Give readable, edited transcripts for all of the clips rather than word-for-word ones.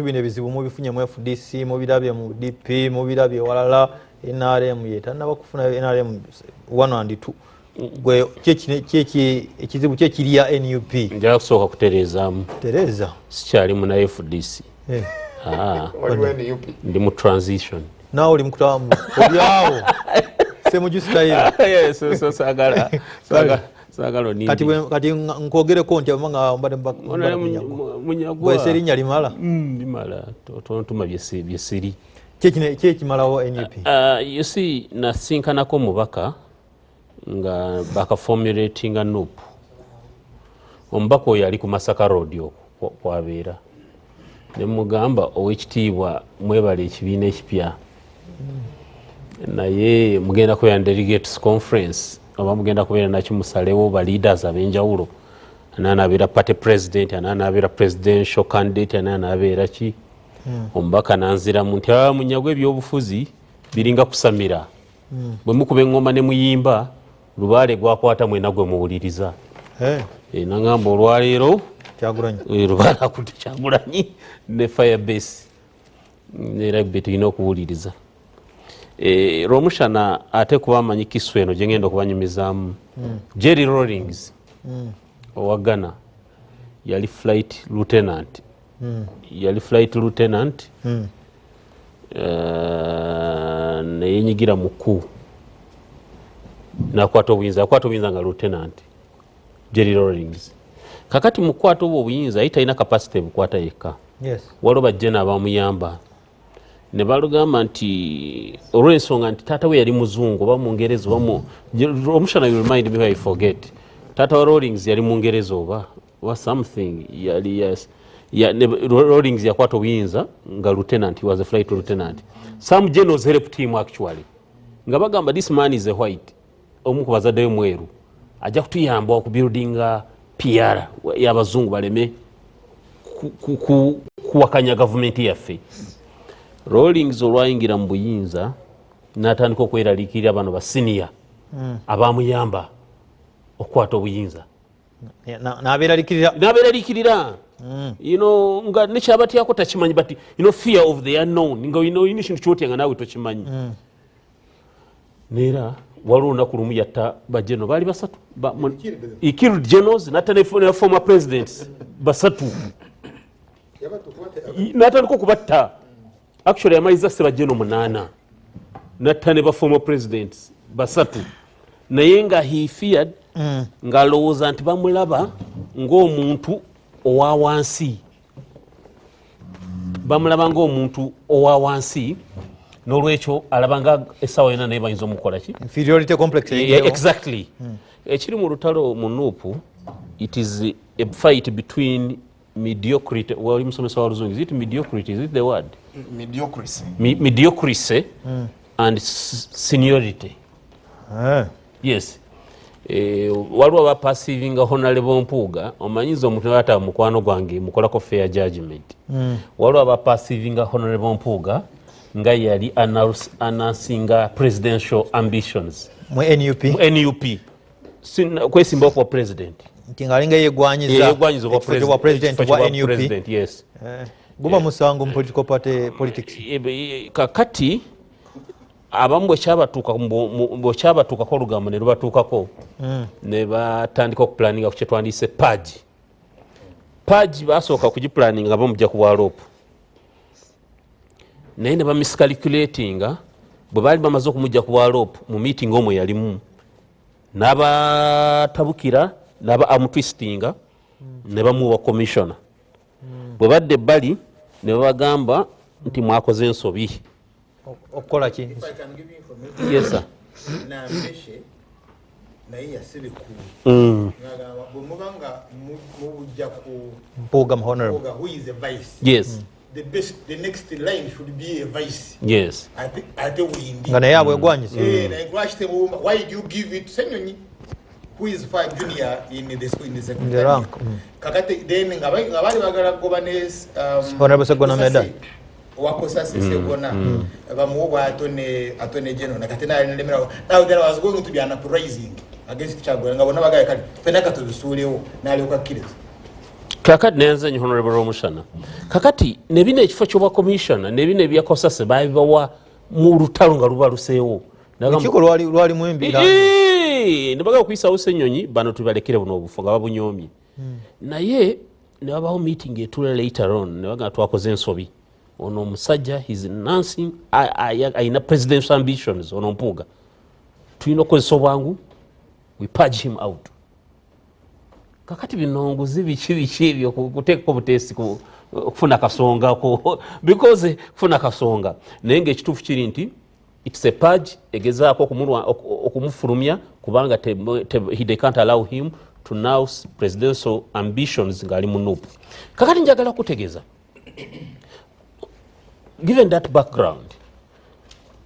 Bino ebizibu mubifunye mu FDC, mubirabye mu DP, mubirabye walala. NRM ye tannaba kufuna NRM 1 and 2. Gwe ekizibu kyekirya NUP? Njala kusooka kutereezaamu. Tereza. Sikyali muna FDC. Ah, ndi mu transition. Naawe oli mukutamu olyawo Ssemujju style. Yes, so saagala saagala onindi. Kati nkwogereko nti nga mbadde Munyagwa. Bwese erinnya limala. Limala, tontuma byesiri. Kyekimalawo NUP? You see, nasinkanako omubaka nga bakaformulatinga NUP. Omubaka oyo ali ku Masaka Road okwo kwabeera. Nemugamba, "Owekitiibwa, mwebale ekibiina ekipya, naye mugenda kubeera delegates conference oba mugenda kubeera nakimusalewo ba leaders ab'enjawulo, anaa nabeera party president, anaa nabeera presidential candidate, anaa nabeera ki?" Omubaka nanziramu nti, "Ah, Munyagwa, ebyobufuzi biringa kusamira. Bwe mukuba eŋŋoma ne muyimba, lubaale gwakwata mwena gwe muwuliriza." Naŋŋamba olwaleero Kyagulanyi. Lubaale akutte Kyagulanyi ne Firebase, era be tulina okuwuliriza. Rwomushana ate kuba amanyi kisu eno gyengenda okubanyumizaamu. Jerry Rawlings owa Ghana yali flight lieutenant, yali flight lieutenant, neyenyigira mu coup nakwata obuyinza. Akwata obuyinza nga lieutenant Jerry Rawlings. Kakati mukukwata obwo obuyinza, ye talina capacity bukwata yekka. Waliwo bajjena abamuyamba ne balugamba nti olw'ensonga nti taata we yali muzungu oba mungereza oba Rwomushana, you remind me where I forget, taata wa Rawlings yali mungereza oba something yali, yes. Rawlings yakwata obuyinza nga lieutenant. He was a flight lieutenant. Some generals helped him actually, nga bagamba, "This man is a white, omu ku bazadde be mweru, ajja kutuyamba okubuildinga PR y'abazungu baleme kuwakanya gavumenti yaffe." Rawlings olwayingira mu buyinza n'atandika okweraliikirira bano basiniya abamuyamba okukwata obuyinza. N'abeeraliikirira. N'abeeraliikirira nga nekyabatyako takimanyi, but fear of the unknown, nga olina ekintu kyotya nga naawe tokimanyi. Neera waliwo olunaku lumu yatta bajeno baali basatu. He killed generals, natta ne former presidents basatu, natandika okubatta. Actually yamaliza se bajeno munaana, natta ne ba former presidents basatu, naye nga he feared, ng'alowooza nti bamulaba ng'omuntu owa wansi, bamulaba ng'omuntu owa wansi, n'olwekyo alaba nga essaawa yonna naye bayinza omukola ki. Inferiority complex. Yeah, eyingirewo. Exactly. Ekiri mu lutalo mu NUP, it is a fight between mediocrity. Wali musomesa wa luzungu, is it mediocrity, is it the word? Mediocrity. Mediocrity and seniority. Yes. Waliwo abaperceivinga Honorable Mpuuga, omanyiza omuntu ata mukwano gwange mukolako fair judgment. Waliwo abaperceivinga Honorable Mpuuga nga yali announcinga presidential ambitions. Mu NUP? Mu NUP. Kwesimbawo kuba president. Nti ng'alinga yegwanyiza yegwanyiza obwa ekifo ky'obwa president ekifo bwa ky'obwa NUP. President, yes. Guba musango mu political party politics. Kakati abamu bwekyabatuukako olugambo ne lubatuukako, ne batandika okuplanninga ku kyetwandiise purge. Purge basooka kugiplanninga nga bamujja ku bwa LOP, naye ne bamiscalculatinga. Bwe baali bamaze okumujja ku bwa LOP, mu meeting omwe yalimu n'abatabukira n'aba amutwistinga ne bamuwa commissioner. Bwe badde ebbali ne babagamba nti, "Mwakoze ensobi." Okukola ki? If I can give you information, Yes, sir. Nambeshe naye yasibikulu ngagamba bwe muba nga mubujja ku Mpuuga mu honorable. Mpuuga, who is a vice, the best, the next line should be a vice. Ate windi Nga naye abwegwanyiza. Eh, naye lwaki tebuwumba? Why do you give it Senyonyi, who is far junior in the school, in the In the secretariat? rank. Kakati then nga bali bagala kugoba ne Honorable Segona Kosase, Medard. Wakosase Segona, bamuwa obwa attorney general, nakati nalemerawo. Now there was going to be an uprising against Kyagulanyi nga bonna bagaye, kale fenna katubisuulewo, n'alyoka akkiriza. Kakati neyanze nnyo Honorable Romushana. Kakati nebino ekifo ky'obwa commissioner nebino ebyakosase babibawa mu lutalo nga lubaluseewo. Olukiiko lwalimu embiira. Ne bagala okuyisawo Ssenyonyi, bano tubalekere buno obufo nga babunyoomye. Naye ne wabawo meeting etuula later on, ne bagamba twakoze ensobi. Ono omusajja he's announcing ayina presidential ambitions, ono Mpuuga. Tulina okukozesa obwangu, we purge him out. Kakati bino nguzi biki biki ebyo kuteekako buteesi kufuna kasonga because kufuna kasonga. Naye ng'ekituufu kiri nti it's a purge egezaako okumufulumya kubanga they can't allow him to announce presidential ambitions ng'ali mu NUP. Kakati njagala kutegeeza, given that background,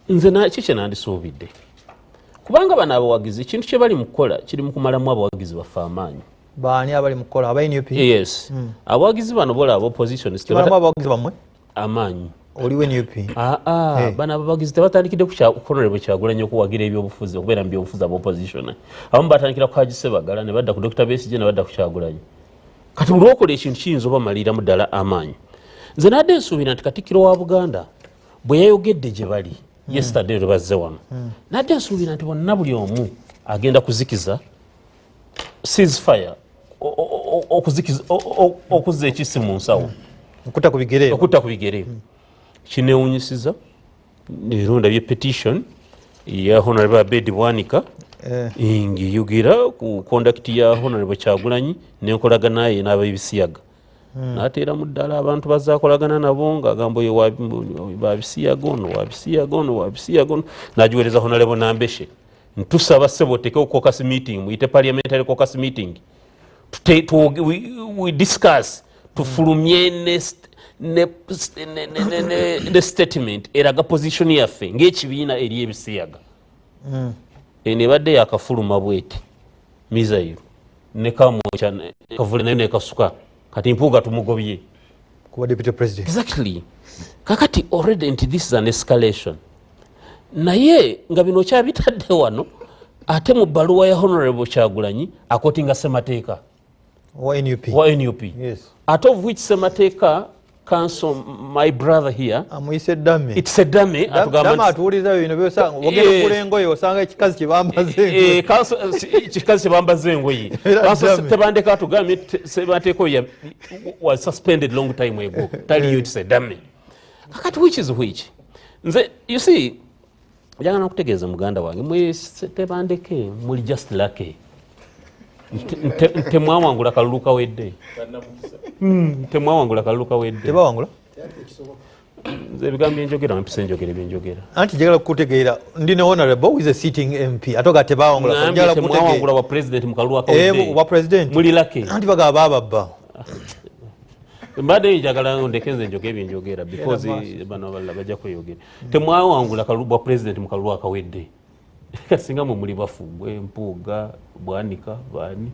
nze ki kye nandisuubidde, kubanga bano abawagizi ekintu kye bali mu kukola kiri mu kumalamu abawagizi baffe amaanyi. Baani abali mu kukola? Aba NUP? Yes. Abawagizi bano bola aba opposition Kibalamu abawagizi bammwe? Amaanyi. Oliwo NUP? Bano abawagizi tebatandikidde ku Honorable Kyagulanyi okuwagira ebyobufuzi, okubeera mu byobufuzi aba opposition. Abamu batandikira ku Haji Ssebagala, ne badda ku Dr. Besigye, ne badda ku Kyagulanyi. Kati buli lwokola ekintu kiyinza obamaliramu ddala amaanyi. Nze nadde nsuubira nti Katikkiro wa Buganda bwe yayogedde gye bali yesterday lwe bazze wano, nadde nsuubira nti bonna buli omu agenda kuzikiza ceasefire, okuzza ekisi mu nsawo, okutta ku bigere, okutta ku bigere. Kinewunyisiza leero ndabye petition ya Honorable Abed Bwanika ng'eyogera ku conduct ya Honorable Kyagulanyi n'enkolagana ye n'ab'ebisiyaga. N'ateeramu ddala abantu bazaakolagana nabo ng'agamba oyo babisiyaga, ono wabisiyaga, ono wabisiyaga, ono n'agiweereza Honorable Nambeshe. Ntusaba ssebo oteekewo caucus meeting, muyite parliamentary caucus meeting, we discuss, tufulumye ne statement eraga position yaffe ng'ekibiina eri ebisiyaga. Eno ebadde yakafuluma bweti missile nekamwokya kavule nayo nekasuka. Kati Mpuuga tumugobye kuba deputy president. Exactly. Kakati already nti this is an escalation, naye nga bino kyabitadde wano ate mu bbaluwa ya Honorable Kyagulanyi aquotinga Ssemateeka wa NUP. Wa NUP. Ate of which Ssemateeka, counsel, my brother here, amuyise dummy. It's a dummy. Atugamba atuwuliza bino byosanga ogenda okugula engoye osanga ekikazi kyebambaza engoye. Ekikazi kyebambaza engoye. Tebandeka atugambye Ssemateeka oyo was suspended long time ago, taliyo, it's a dummy. Kakati which is which? Nze, you see, njagala nakutegeeza muganda wange, mwe Tebandeke muli just lucky temwawangula kalulu kawedde. Temwawangula kalulu kawedde. Tebawangula? Nze ebigambo byenjogera mpisa enjogera ebyenjogera. Anti njagala kukutegeera, ndi ne honorable who is a sitting MP ate oga tebawangula. Njagala temwawangula wa president mu kalulu akawedde. Wa president. Muli lucky. Anti bagaba bababba. Mbadde njagala ndeke nze njogere ebyenjogera because bano abalala bajja kweyogera. Temwawangula kalulu bwa president mu kalulu akawedde. Kasinga mwe muli bafu, gwe Mpuuga, Bwanika, baani.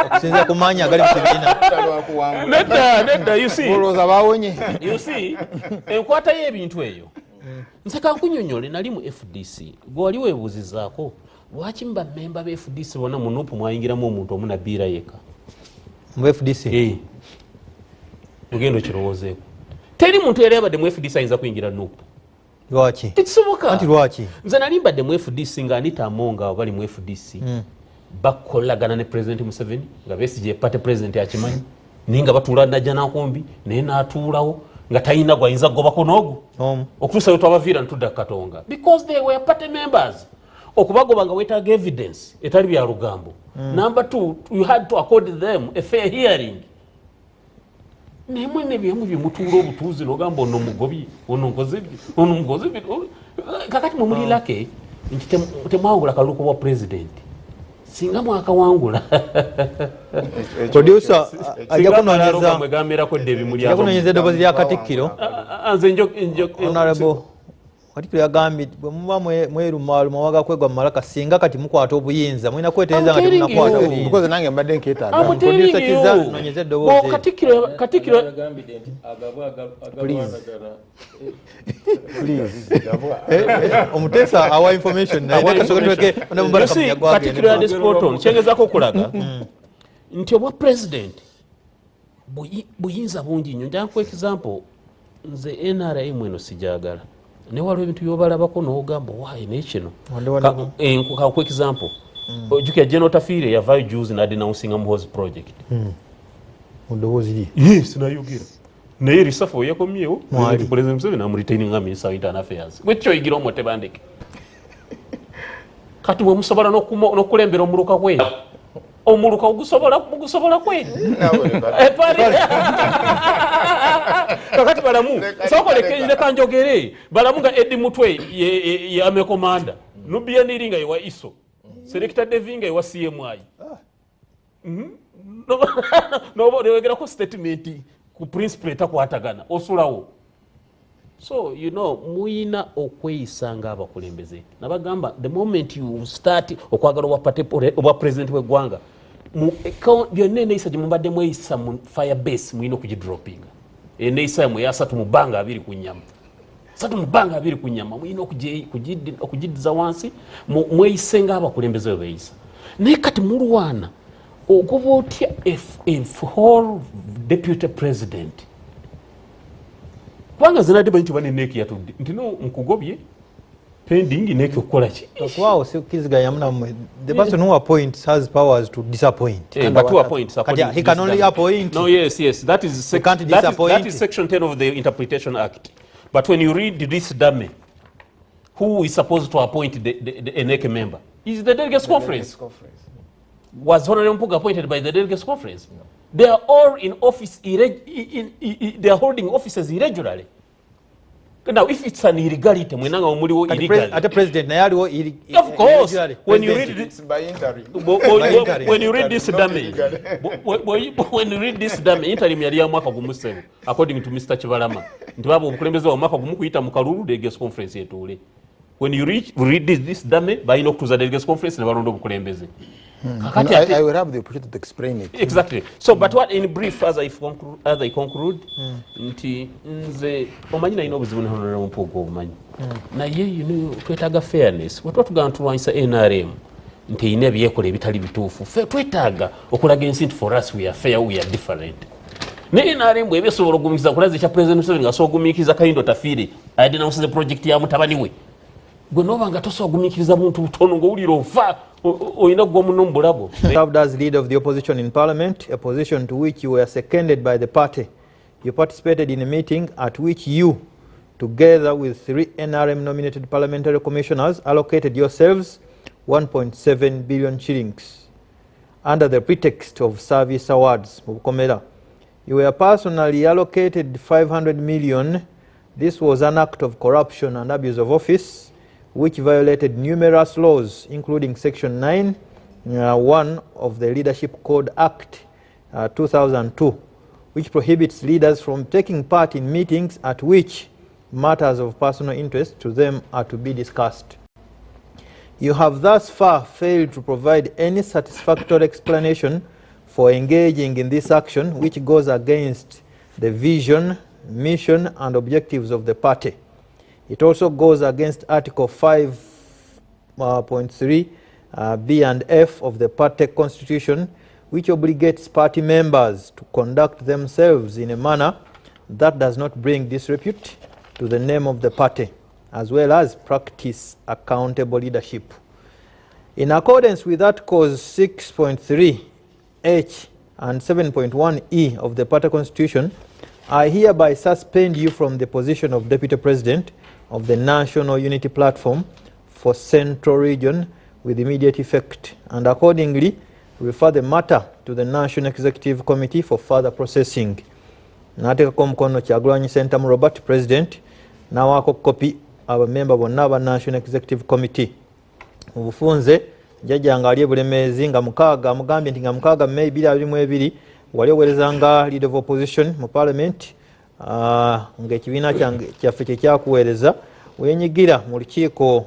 Okusinziira ku maanyi agali mu kibiina. Nedda, nedda, you see. Olowooza bawonye. You see, enkwata y'ebintu eyo. Nze kankunyonyole, nali mu FDC. Gwe wali weebuuzizaako lwaki mu bammemba ba FDC bonna mu NUP mwayingiramu omuntu omu Nabiira yekka? Mu FDC? Ogenda okirowoozeeko. Teri muntu yali abadde mu FDC ayinza kuyingira NUP. Lwaki? Tekisoboka. Anti lwaki? Nze nali mbadde mu FDC nga Anita Among abo bali mu FDC. Bakolagana ne President Museveni nga Besigye party president akimanyi, naye nga batuula Najja Nankumbi naye n'atuulawo nga talina gwayinza kugobako n'ogwo okutuusa lwe twabaviira ntudda Katonga because they were party members. Okubagoba nga weetaaga evidence etali bya lugambo. Number two, you had to accord them a fair hearing. Naye mwene byemu byemutuula obutuuzi n'ogamba ono mugobye, ono nkoze bye, ono mukoze bye. Kakati mwe muli lucky nti temwawangula kalulu bwa president. Singa mwakawangula. Producer ajja kunoonyeza mwe gamerako dde ebimuli. Ajja kunoonyeza eddoboozi lya Katikkiro. Nze Honorable Katikkiro yagambye bwe muba mwerumaaluma waga kwegwa mu malaka, singa kati mukwata obuyinza mulina kwetegereza nga temunakwata obuyinza. Because nange mbadde nkeetaaga. Producer Kiza, noonyeza eddoboozi. Katikkiro yagambidde nti agabwa agalwanagana. Please. Omuteesa awa information naye kasooka tuleke Honorable Mubaraka Munyagwa agende. Katikkiro yadde spot on. Kyengezaako okulaga nti obwa president Buyinza bungi nnyo. Nja nkuwa example, nze NRM eno sijagala, naye waliwo ebintu byobalabako n'ogamba, waayi, naye kino. Kankuwa example. Ojjukira General Otafiire yavaayo juzi n'adenouncinga Muhoozi project. Mu ddoboozi lye. Yes, nayogera naye reshuffle yakomyewo. Mwali. President Museveni amuretaininga minister of internal affairs. Bwekyoyigira omwo tebandeke. Kati bwe musobola n'okulembera omuluka kweri, omuluka gusobola kweri. Kakati balamu sooka leka njogere. Balamu nga Eddie Mutwe ye army commander, Nubian Li nga yewa ISO, Selector Devi nga yewa CMI. Noyogerako statement ku principle etakwatagana, osulawo. So muyina okweyisa nga abakulembeze. Nabagamba, the moment you start okwagala obwa party obwa president w'eggwanga, byonna eneyisa gye mubadde mweyisa mu fire base muyina okugidropinga. Eneyisa yamwe eyasatu mu bbanga abiri ku nyama, satu mu bbanga abiri ku nyama, muyina okugiddiza wansi, mweyise ng'abakulembeze bwe beeyisa. Naye kati mulwana ogoba otya a whole deputy president? Kubanga zinadde banyi tibane NEC yatudde nti no nkugobye pending NEC okukola ki? Okubaawo sikkiriziganya nammwe. The person who appoints has powers to disappoint. But who appoints? Kati according to he can this only document. appoint. No, yes. That is can't disappoint. That is section 10 of the Interpretation Act. But when you read this dummy, who is supposed to appoint the NEC member? Is the delegates conference. Conference. Was Honorable Mpuga appointed by the delegates conference? No. They are all in office, they are holding offices irregularly. Now, if it's an illegality, mwenanga omuliwo Kati illegally. Ate president naye aliwo Of course, irregularly. when you President. read It's by interim. By interim. When you read this Not dummy, illegally. when you read this dummy, interim yali ya mwaka gumu ssebo, according to Mr. Kibalama, nti baba obukulembeze bwa mwaka gumu kuyita mu kalulu, delegates conference etuule. When you read this dummy, balina okutuuza delegates conference ne balonda obukulembeze. Kakati I will have the opportunity to explain it. Exactly. So, but what in brief, as I conclude, nti nze omanyi nalina obuzibu ne Honorable Mpuuga, obumanyi, naye twetaaga fairness. Bwe tuba tugamba tulwanyisa NRM nti erina ebyekola ebitali bituufu, ffe twetaaga okulaga ensi nti for us we are fair, we are different. Naye NRM bweba esobola ogumiikiriza kulaza ekya President Museveni, nga asobola ogumiikiriza Kahinda Otafiire adenounce project ya mutabani we, gwe noba nga tosobola gumiikiriza buntu butono ng'owulira ofa olina kugwa muno mu bulago. Served as leader of the opposition in parliament, a position to which you were seconded by the party. You participated in a meeting at which you, together with three NRM nominated parliamentary commissioners, allocated yourselves 1.7 billion shillings under the pretext of service awards. Mu Bukomera. You were personally allocated 500 million. This was an act of corruption and abuse of office, which violated numerous laws, including Section 9, 1 of the Leadership Code Act 2002, which prohibits leaders from taking part in meetings at which matters of personal interest to them are to be discussed. You have thus far failed to provide any satisfactory explanation for engaging in this action, which goes against the vision, mission, and objectives of the party. It also goes against Article 5.3 B and F of the party constitution, which obligates party members to conduct themselves in a manner that does not bring disrepute to the name of the party, as well as practice accountable leadership. In accordance with Articles 6.3 H and 7.1 E of the party constitution, I hereby suspend you from the position of Deputy President of the National Unity Platform for Central Region with immediate effect, and accordingly refer the matter to the National Executive Committee for further processing. N'ateekako omukono Kyagulanyi Ssentamu Robert, President, n'awaako kopi abamemba bonna aba National Executive Committee. Mu bufunze, jjajja nga ali e Bulemeezi nga 6, amugambye nti nga 6 May 2022 wali oweereza nga leader of opposition mu parliament, ng'ekibiina kyaffe kyekyakuweereza. Wenyigira mu lukiiko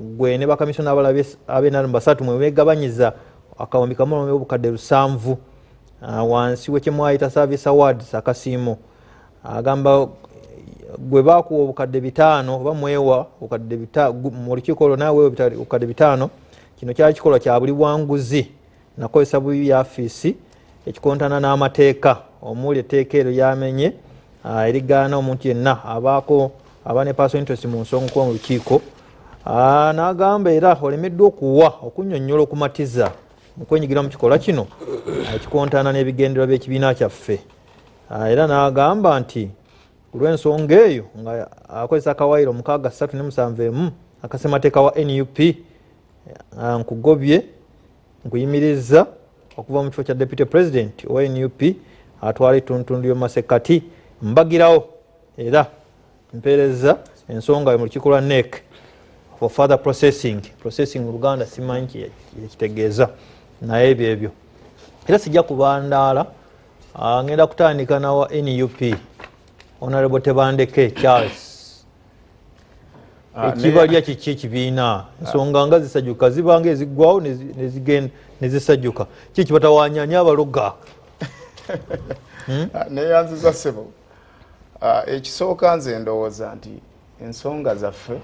gwe ne bakamisona abalala ab'NRM basatu mwe beegabanyiza 1,700,000 wansi w'ekyemwayita service awards, akasiimo. Agamba gwe baakuwa 5,000 oba mwewa mu lukiiko olwo naawe weewa 5,000. Kino kyali kikolwa kya buli bwanguzi nakozesa bubi yaafiisi ekikontana n'amateeka. Omuli etteeka eryo lyamenye erigaana omuntu yenna abaako aba ne personal interest mu nsonga okuba mu lukiiko. N'agamba era olemeddwa okuwa okunnyonnyola okumatiza mu kwenyigira mu kikolwa kino ekikontana n'ebigendererwa by'ekibiina kyaffe. Era n'agamba nti olw'ensonga eyo nga akozesa akawaayiro 637 akasemateeka wa NUP, nkugobye nkuyimiriza okuva mu kifo kya deputy president wa NUP atwala ettuntundu y'omu masekkati mbagirawo, era mpeereza ensonga yo mu lukiiko lwa NEC for further processing. Processing mu Luganda simanyi kyekitegeeza, naye ebyo ebyo era sijja kubandaala. Ngenda kutandika nawa NUP, Honorable Tebandeke Charles. Ekibalya kiki ekibiina? Ensonga nga zisajjuka, zibanga eziggwawo nezisajjuka. Ki kibatawanya? Ani abaloga? Neyanziza ssebo. Ekisooka, nze ndowooza nti ensonga zaffe,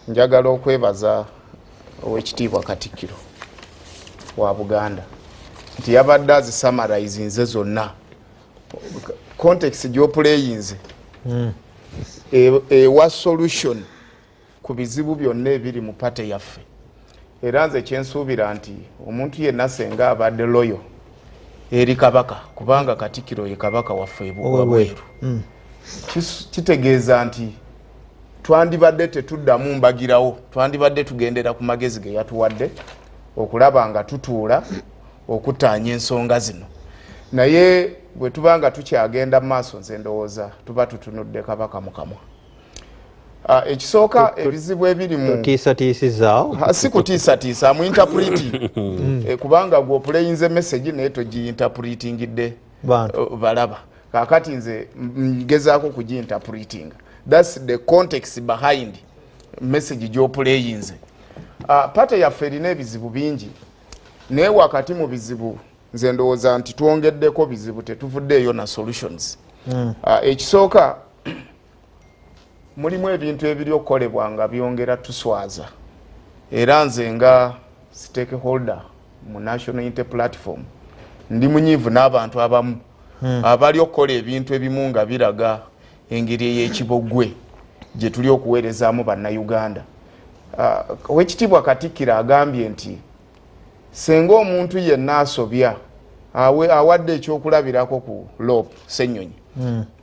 njagala okwebaza Owekitiibwa Katikkiro wa Buganda nti yabadde azisummarizinze zonna. Context gyopuleyinze ewa solution ku bizibu byonna ebiri mu party yaffe. Era nze kyensuubira nti omuntu yenna senga abadde loyal eri Kabaka, kubanga Katikkiro ye Kabaka waffe wabweru, kitegeeza nti twandibadde tetuddamu mbagirawo, twandibadde tugendera ku magezi ge yatuwadde okulaba nga tutuula okutaanya ensonga zino. Naye bwe tuba nga tukyagenda mu maaso, nze ndowooza tuba tutunudde Kabaka mu kamwa. Ekisooka, ebizibu ebiri mu Totiisatiisizaawo. Si kutiisatiisa, mu interpreting, kubanga gwe opuleyinze message naye togiinterpretingidde bantu balaba. Kakati nze ngezaako kugiinterpretinga. That's the context behind message gyopuleyinze. Party yaffe erina ebizibu bingi, naye wakati mu bizibu nze ndowooza nti twongeddeko bizibu, tetuvuddeeyo na solutions. Ekisooka, mulimu ebintu ebiri okukolebwa nga byongera tuswaza. Era nze nga stakeholder mu National Unity Platform ndi munyiivu n'abantu abamu abali okukola ebintu ebimu nga biraga engeri ey'ekibogwe gye tuli okuweerezaamu Bannayuganda. Owekitiibwa Katikkiro agambye nti senga omuntu yenna asobya, awadde ekyokulabirako ku LOP Ssenyonyi,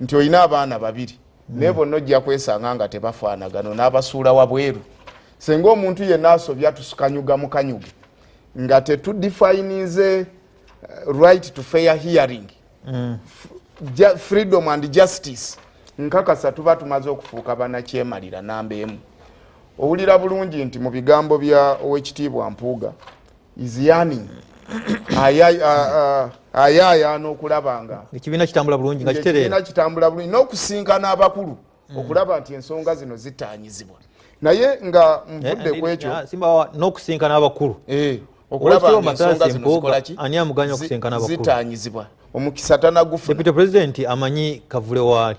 nti olina abaana babiri naye bonna ojja kwesanga nga tebafaanagano n'abasuula wabweru. Senga omuntu yenna asobya, tusukanyuga mu kanyuge nga tetudefininze right to fair hearing, freedom and justice, nkakasa tuba tumaze okufuuka banakyemalira namba emu. Owulira bulungi nti mu bigambo bya Owekitiibwa Mpuuga is yearning, ayaayaana okulaba nga ekibiina kitambula bulungi nga ekibiina kitereera kitambula bulungi n'okusinkana abakulu okulaba nti ensonga zino zitaanyizibwa. Naye nga nvudde ku ekyo, Simba n'okusinkana abakulu. Okulaba Oweekitiibwa nga ensonga Mathias zino Mpuuga, zikola ki? ani amuganya okusinkana abakulu? Zitaanyizibwa. Omukisa tanagufuna. Deputy president amanyi kavule waali.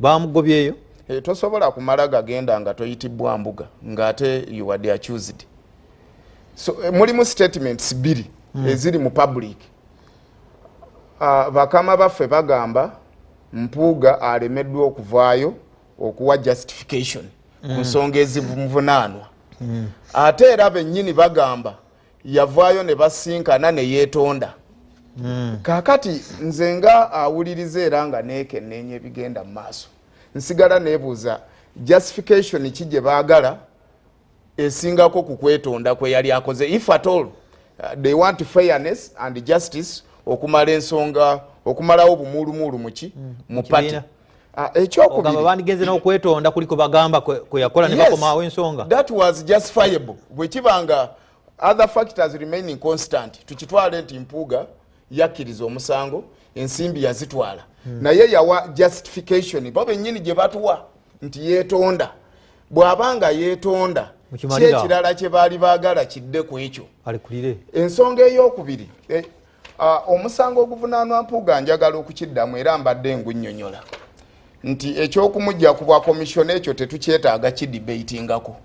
Bamugobyeyo. Tosobola kumala gagenda nga toyitibwa mbuga ng'ate you are the accused. So mulimu statements bbiri eziri mu public. Bakama baffe bagamba Mpuuga alemeddwa okuvaayo okuwa justification ku nsonga ezimuvunaanwa. Ate era bennyini bagamba yavaayo ne basinkana ne yeetonda. Kaakati nze nga awuliriza era nga neekenneenya ebigenda mu maaso, nsigala neebuuza justification ki gye baagala esingako ku kwetonda kwe yali akoze. If at all they want fairness and justice, okumala ensonga, okumalawo obumulumulu muki mu party. Kibiina. Ah, ekyokubiri, Ogamba bandigenze n'okwetonda kuliko bagamba kwe yakola ne Yes, bakomaawo ensonga. That was justifiable bwe kiba nga other factors remaining constant. Tukitwale nti Mpuuga yakkiriza omusango, ensimbi yazitwala, naye yawa justification bo bennyini gye batuwa nti yeetonda. Bw'aba nga yeetonda, Mukimalira. ki ekirala kye baali baagala kidde ku ekyo? Alikulire. Ensonga eyokubiri, omusango oguvunaanwa Mpuuga njagala okukiddamu era mbadde ngunnyonnyola nti ekyokumujja ku bwa commission ekyo tetukyetaaga kidebatingako,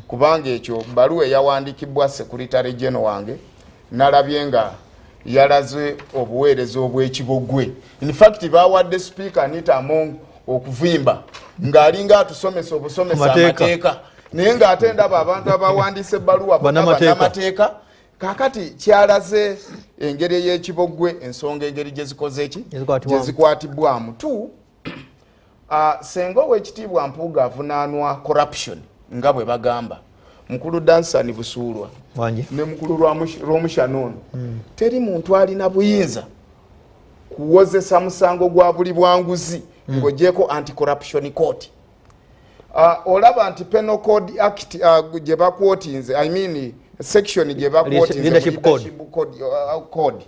kubanga ekyo baluwa eyawandiikibwa secretary general wange nalabye nga Yalaze obuweereza obw'ekibogwe. In fact, bawadde Speaker Anita Among okuvimba ng'alinga atusomesa obusomesa amateeka, naye ng'ate ndaba abantu abawandiisa ebbaluwa bannamateeka. Kakati kyalaze engeri ey'ekibogwe, ensonga engeri gye zikoze ki, gye zikwatibwamu. Tu senga ow'ekitiibwa Mpuuga avunaanwa corruption nga bwe bagamba mukulu Dansani Busuulwa ne mukulu Rwomushana ono. Teri muntu alina buyinza kuwozesa musango gwa buli bwanguzi ng'ogyeko Anti-Corruption Court. Olaba nti Penal Code Act gye bakwotinze, I mean section gye bakwotinze, Leadership Code, Code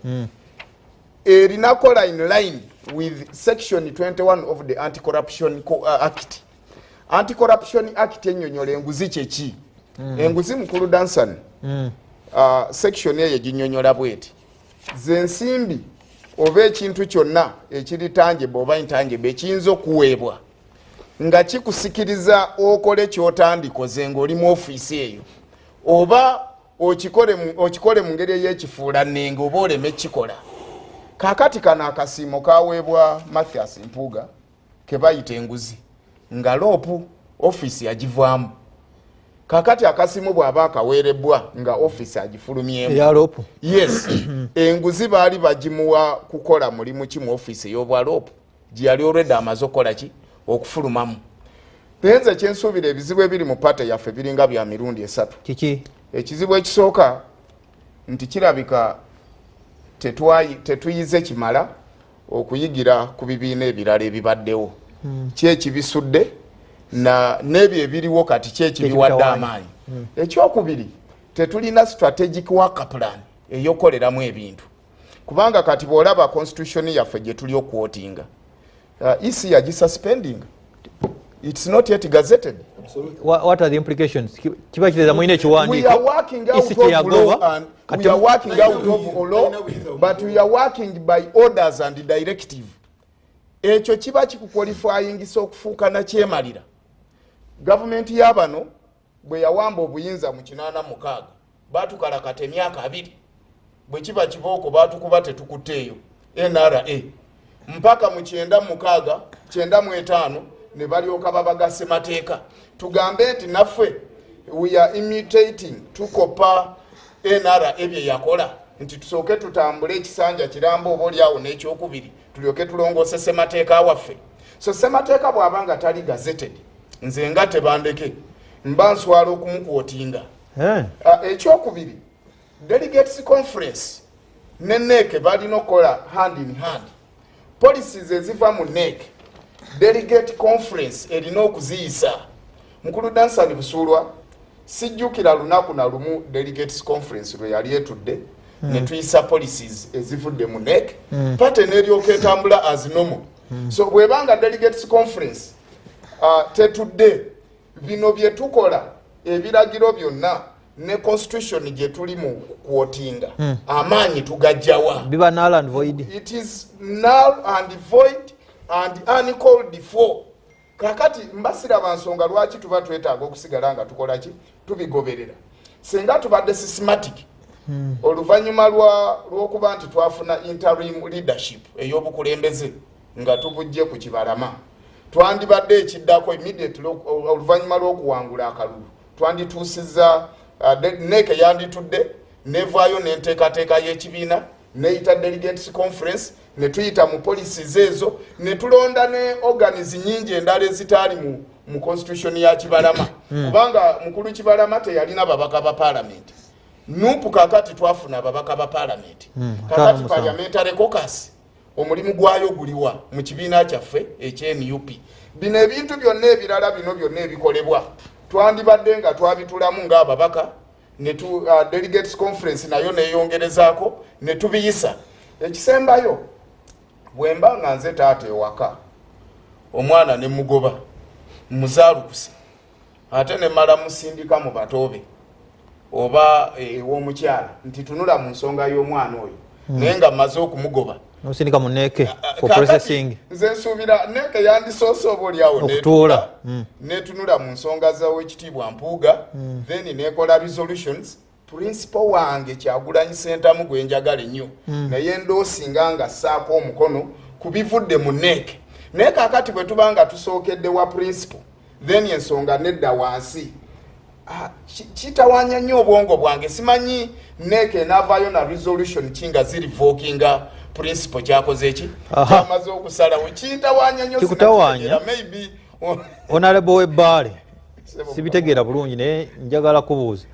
erina kola in line with section 21 of the Anti-Corruption Act. Anti-Corruption Act ennyonnyola enguzi kyeki. Enguzi, mukulu Danson, section eyo eginnyonnyola bweti: zensimbi oba ekintu kyonna ekiri tangible oba intangible ekiyinza okuweebwa nga kikusikiriza okole kyotandikoze ng'oli mu ofiisi eyo, oba okikole mu ngeri ey'ekifuulannenge oba oleme kikola. Kakati kano akasiimo kaweebwa Mathias Mpuuga ke bayita enguzi, nga LOP ofiisi yagivaamu. Kakati akasiimo bw'aba akaweerebbwa nga ofiisi agifulumyemu, yes, enguzi baali bagimuwa kukola mulimu ki mu ofiisi ey'obwa LOP gye yali olwedde amaze okukola ki, okufulumamu? Naye nze kyensuubira, ebizibu ebiri mu party yaffe biringa bya mirundi esatu. Kiki? Ekizibu ekisooka nti kirabika tetuyize kimala okuyigira ku bibiina ebirala ebibaddewo, kyekibisudde n'ebyo ebiriwo kati kyekibiwadde amaanyi. Ekyokubiri, tetulina strategic work plan ey'okukoleramu ebintu, kubanga kati bw'olaba constitution yaffe gye tuli okwotinga, EC yagisuspending, it's not yet gazetted. What are the implications? Kiba kitegeeza mulina ekiwandiiko We are working out of law, but we are working by orders and directive. Ekyo kiba kikuqualifyingisa okufuuka nakyemalira. Gavumenti y'abano bwe yawamba obuyinza mu 86, batukalakata emyaka 20. Bwe kiba kibooko batukuba tetukutteeyo NRA mpaka mu 96, 95, ne balyoka babaga ssemateeka. Tugambe nti naffe we are imitating, tukopa NRA bye yakola, nti tusooke tutambule ekisanja kiramba oba oliawo n'ekyokubiri, tulyoke tulongoose ssemateeka waffe. So ssemateeka bw'aba nga tali gazetted, nze nga tebandeke mba nswala okumuquotinga. Ekyokubiri, delegates conference ne NEC balina okukola hand in hand. Policies eziva mu NEC, delegate conference erina okuziyisa. Mukulu Dansani Busuulwa, sijjukira lunaku na lumu delegates conference lwe yali etudde ne tuyisa policies ezivudde mu NEC, party neryoka etambula as normal. So bwebanga delegates conference tetudde, bino bye tukola, ebiragiro byonna ne constitution gye tuli mu kwotinga, amaanyi tugajjawa? Biba null and void. It is null and void and uncalled for. Kakati mbasiraba nsonga lwaki tuba twetaaga okusigala nga tukola ki, tubigoberera. Singa tubadde systematic, oluvannyuma lw'okuba nti twafuna interim leadership ey'obukulembeze nga tubujje ku Kibalama, twandibadde ekiddako immediately oluvannyuma lw'okuwangula akalulu twandituusiza NEC yanditudde nevaayo n'enteekateeka y'ekibiina, neyita delegates conference, ne tuyita mu policies ezo, ne tulonda ne organs nyingi endala ezitaali mu constitution ya Kibalama, kubanga mukulu Kibalama teyalina babaka ba parliament. NUP kakati twafuna ababaka ba parliament. Kakati 57. Parliamentary caucus omulimu gwayo guliwa mu kibiina kyaffe ekyeNUP? Bino ebintu byonna ebirala bino byonna ebikolebwa twandibadde nga twabitulamu ng'ababaka, ne delegates conference nayo neyongerezaako ne tubiyisa. Ekisembayo, bwe mba nga nze taata ewaka, omwana ne mugoba muzaalukuse, ate ne mala musindika mu batoobe oba ew'omukyala nti tunula mu nsonga y'omwana oyo, naye nga mmaze okumugoba, Nosindika mu NEC for Kakati, processing. Nze nsuubira NEC yandisoose oba oliawo Okutuula. netunula mu nsonga zawekitiibwa Mpuuga, then nekola resolutions. Principal wange Kyagulanyi Ssentamu gwe njagala ennyo, naye ndoosinga nga ssaako omukono ku bivudde mu NEC. Naye kaakati bwe tuba nga tusookedde wa principal, then ensonga nedda wansi, kitawaanya nnyo obwongo bwange. Simanyi NEC enaavaayo na resolution ki nga zirevokinga principal kyakoze eki kyamaze okusalawo. Kintawaanya nnyo. Kikutawaanya? Maybe. Honorable webbaale, sibitegeera bulungi, naye njagala kubuuza.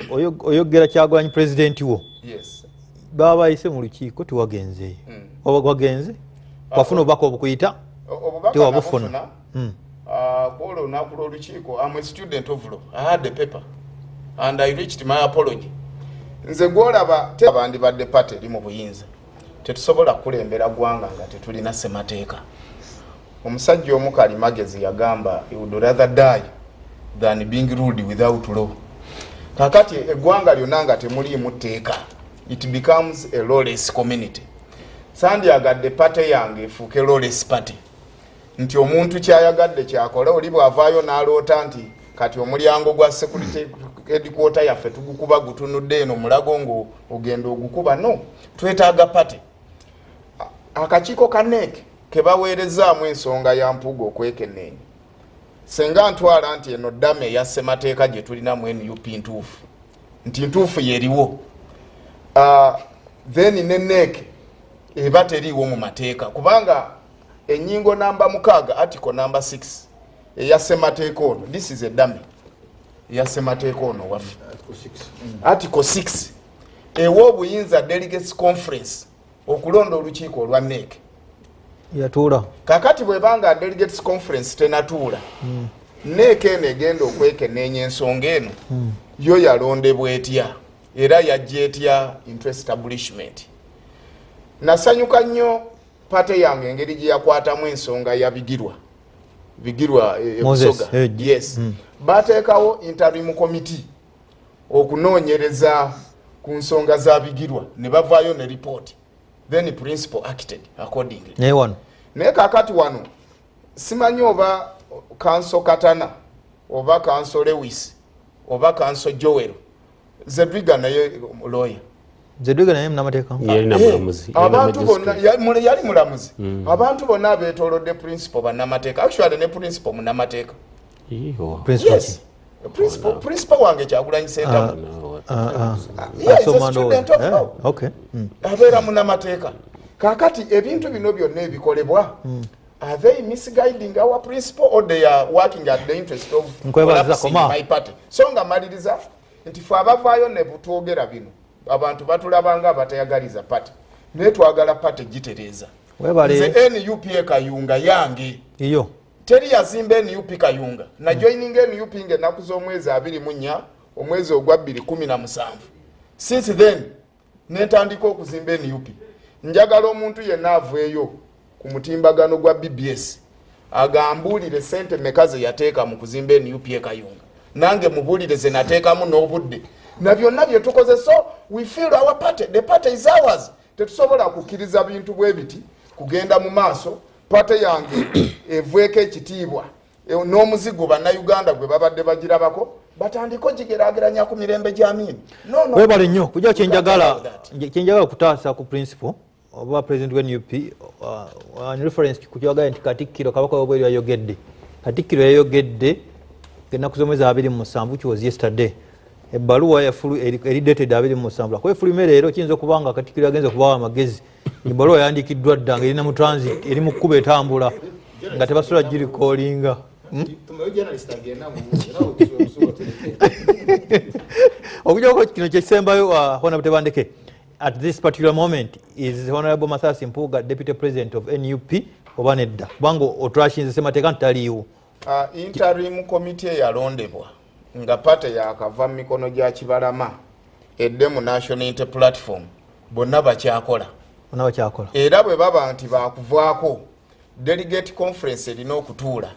Oyogera Kyagulanyi president wo. Yes. Baba bayise mu lukiiko, tiwagenzeeyo? Oba wagenze, wafuna obubaka obukuyita? Obubaka Tewabufuna. nabufuna. Kwolwo olunaku lw'olukiiko, am a student of law, I had the paper and I reached my apology. Nze gwolaba bandibadde party eri mu buyinza, tetusobola kukulembera ggwanga nga tetulina ssemateeka. Omusajja omu Kalimagezi yagamba, "He would rather die than being ruled without law." Kakati eggwanga lyonna nga temuliimu tteeka, it becomes a lawless community. Sandyagadde party yange efuuke lawless party, nti omuntu kyayagadde kyakola. Oli bw'avaayo n'aloota nti kati omulyango gwa security headquarter yaffe tugukuba gutunudde eno mulago ngo ogenda ogukuba, no twetaaga party. Akakiiko ka NEC kebaweerezaamu ensonga ya Mpuuga okwekenneenya, senga ntwala nti eno ddama eya ssemateeka gye tulina mu NUP ntuufu, nti ntuufu yeriwo. Then ne NEC eba teriiwo mu mateeka, kubanga ennyingo namba 6, article namba 6 eya ssemateeka ono, this is a dummy eya ssemateeka ono waffe, article 6 ewa obuyinza delegates conference okulonda olukiiko olwa NEC. Yatuula? Kakati bwebanga delegates conference tenatuula, NEC eno egenda okwekenneenya ensonga eno, yo yalondebwa etya era yajja etya into establishment? Nasanyuka nnyo party yange engeri gye yakwatamu ensonga ya Bigirwa, Bigirwa Moses, Busoga. Yes. Bateekawo interim committee okunoonyereza ku nsonga za Bigirwa, ne bavaayo ne report, then principal acted accordingly. Naye wano? Naye kakati wano simanyi oba counsel Katana oba counsel Lewis oba counsel Joel Zedriga, naye lawyer. Zedriga naye munamateeka? Yalina mulamuzi. Abantu bonna yali mulamuzi. Abantu bonna abeetolodde principal bannamateeka. Actually ne principal munnamateeka. Principal? Yes, principal wange Kyagulanyi Ssentamu. Yeah, he's a Asoma student ndowooza. of law. Okay. Abeera munamateeka. Kakati ebintu bino byonna ebikolebwa, are they misguiding our principal or they are working at the interest of Nkwebaza, collapsing koma. my party? So nga maliriza nti fe abavaayo ne butwogera bino, abantu batulabanga abatayagaliza party, naye twagala party gitereeza. Webale. Nze NUP e Kayunga yange. Iyo. Teri yazimba NUP Kayunga. Na joininga NUP nga ennaku z'omwezi 24 omwezi ogwa 217. Since then nentandika okuzimba NUP. Njagala omuntu yenna aveeyo ku mutimbagano gwa BBS agambuulire sente meka ze yateeka mu kuzimba NUP e Kayunga, nange mubuulire ze nateekamu n'obudde na byonna bye tukoze. So we feel our party, the party is ours. Tetusobola kukkiriza bintu bwe biti kugenda mu maaso. Party yange eveeko ekitiibwa n'omuzigo bannayuganda gwe babadde bagirabako, batandike ogigeraageranya ku mirembe gya Amini. No, no. Webale nnyo kujja. We can't allow that. Kyenjagala kutaasa ku principal oba president wa NUP, in reference ku kyagala nti Katikkiro Kabaka wabweru yayogedde, Katikkiro yayogedde ennaku z'omwezi 27, which was yesterday. Ebbaluwa eri dated 27, kuba efulumye leero. Kiyinza okuba nga Katikkiro yagenza okubawa amagezi, ebbaluwa yayandikiddwa dda nga erina mu transit, eri mu kkuba etambula, nga tebasobola girikoolinga. Tumayo journalist agenda mubuuze nawe obusobola tuleke. Okujjako kino kyekisembayo, Honorable Tebandeke, at this particular moment is Honorable Mathias Mpuuga deputy president of NUP oba nedda? Kubanga otrashinze semateeka nti taliiwo. Interim committee eyalondebwa nga party yakava mu mikono gya Kibalama edde mu National Unity Platform, bonna bakyakola. Bonna bakyakola. Era bwe baba nti bakuvaako, delegate conference erina okutuula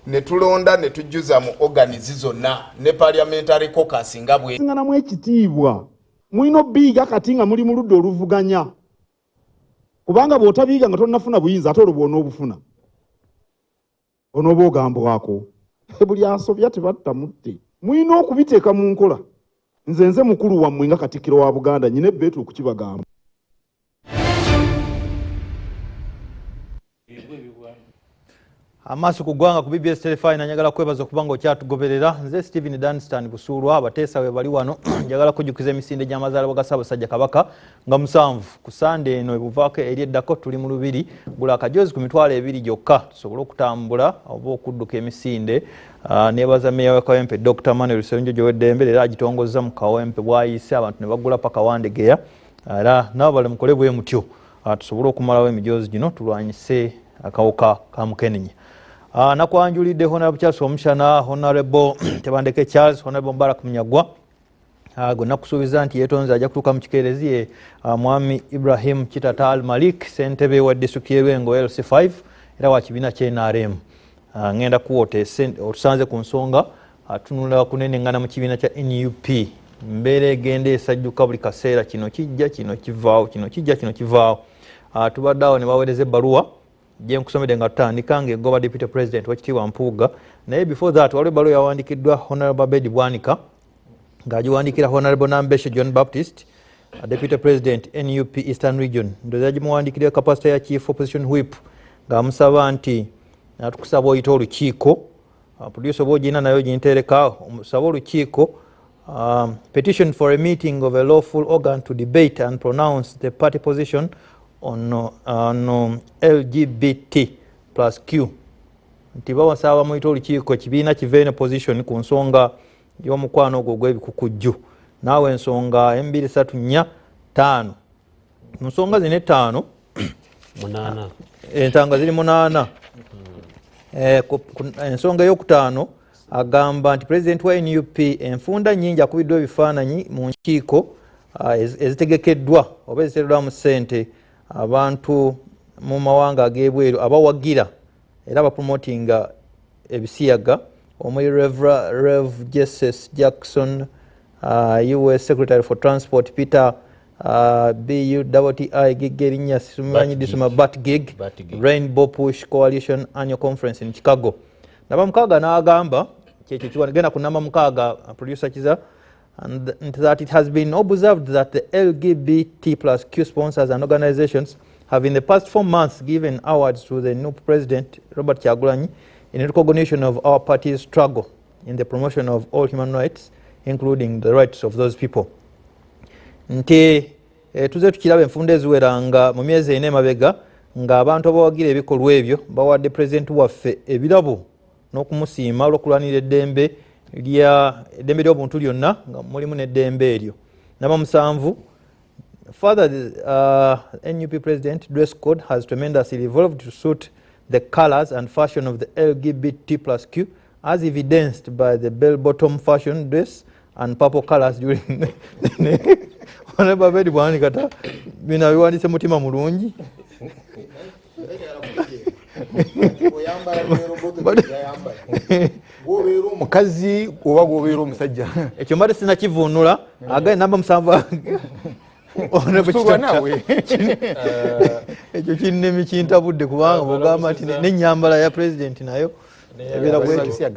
ne tulonda ne tujjuza mu organs zonna ne parliamentary caucus nga bwe Singanamu ekitiibwa, mulina obiyiga kati nga muli mu ludda oluvuganya, kubanga bw'otabiyiga nga tonnafuna buyinza, ate olwo bw'onoobufuna onooba ogambwako buli asobya tebatta mutte. Mulina okubiteeka mu nkola. Nze nze mukulu wammwe nga Katikkiro wa Buganda, nyina ebbeetu okukibagamba. Amaaso ku ggwanga ku BBS Terefayina, njagala kwebaza okuba nga okyatugoberera. Nze Stephen Danstan Busuulwa, abateesa we bali wano. Njagala kujjukiza emisinde gy'amazaalibwa ga Ssaabasajja Kabaka nga 7 ku Sande eno ebuvaako eri eddako. Tuli mu Lubiri, gula akajoozi ku 20,000 gyokka tusobole okutambula oba okudduka emisinde. Neebaza meeya wa Kawempe Dr. Manuel Sserunjogi ow'eddembe, leero agitongozza mu Kawempe bw'ayise abantu ne bagula paka Wandegeya. Era nabo bale mukole bwe mutyo, tusobole okumalawo emijoozi gino, tulwanyise akawuka ka mukenenya. Nakwanjulidde Honorable Charles Omushana, Honorable Tebandeke Charles, Honorable Mubarak Munyagwa, gwe nakusuubiza nti yeetonze ajja kutuuka mu kikeerezi ye Mwami Ibrahim Kitata Al Malik, ssentebe wa disitulikiti y'e Lwengo LC5 era wa kibiina kya NRM. Ngenda kuwota otusanze ku nsonga atunula kunenengana mu kibiina kya NUP. Mbeera egenda esajjuka buli kaseera, kino kijja kino kivaawo, kino kijja kino kivaawo. Tubadde awo ne baweereza ebbaluwa gye nkusomedde nga tutandika ng'egoba Deputy President Wakitiibwa Mpuuga. Naye before that waliwo ebbaluwa yawandiikiddwa Honorable Abedi Bwanika ng'agiwandiikira Honorable Nambeshe John Baptist, Deputy President NUP Eastern Region. Ndowooza yagimuwandiikira capacity ya Chief Opposition Whip ng'amusaba nti tukusaba oyite olukiiko. Producer oba ogirina nayo ginteereka, omusaba olukiiko, petition for a meeting of a lawful organ to debate and pronounce the party position on LGBT plus Q. Nti bawasaba bamuyite olukiiko ekibiina kive ne position ku nsonga y'omukwano ogwo ogw'ebikukujju. Naawe ensonga 2, 3, 4, 5. Mu nsonga zino 5, 8. Entanga ziri 8. Ensonga ey'okutaano agamba nti President wa NUP enfunda nnyingi akubiddwa ebifaananyi mu nkiiko ezitegekeddwa oba eziteereddwamu ssente abantu mu mawanga ag'ebweru abawagira era abapromotinga ebisiyaga, omuli Rev Jesus Jackson, US Secretary for Transport Peter Butti gig erinnya simanyi disoma Buttigieg, Rainbow Push Coalition Annual Conference in Chicago. Namba 6 n'agamba kyekyo kiwa genda ku namba 6, producer Kiza, and that it has been observed that the LGBT plus Q sponsors and organizations have in the past 4 months given awards to the new president Robert Kyagulanyi in recognition of our party's struggle in the promotion of all human rights, including the rights of those people. Nti tuze tukiraba enfunda eziwera nga mu myezi ena emabega ng'abantu abawagira ebikolwa ebyo bawadde pulezidenti waffe ebirabo n'okumusiima olw'okulwanira eddembe ly'obuntu lyonna nga mulimu n'eddembe eryo. Namba 7, further, the NUP president dress code has tremendously evolved to suit the colors and fashion of the LGBT plus Q, as evidenced by the bell-bottom fashion dress and purple colors during Honorable Abedi Bwanika bino abiwandiise mutima mulungi. Gwobeera omukazi oba gwobeera omusajja, ekyo mbadde sinakivvuunula. Agaye namba 7, ekyo kinnemi kintabudde kubanga bw'ogamba nti n'ennyambala ya pulezidenti nayo ebeera bwetyo.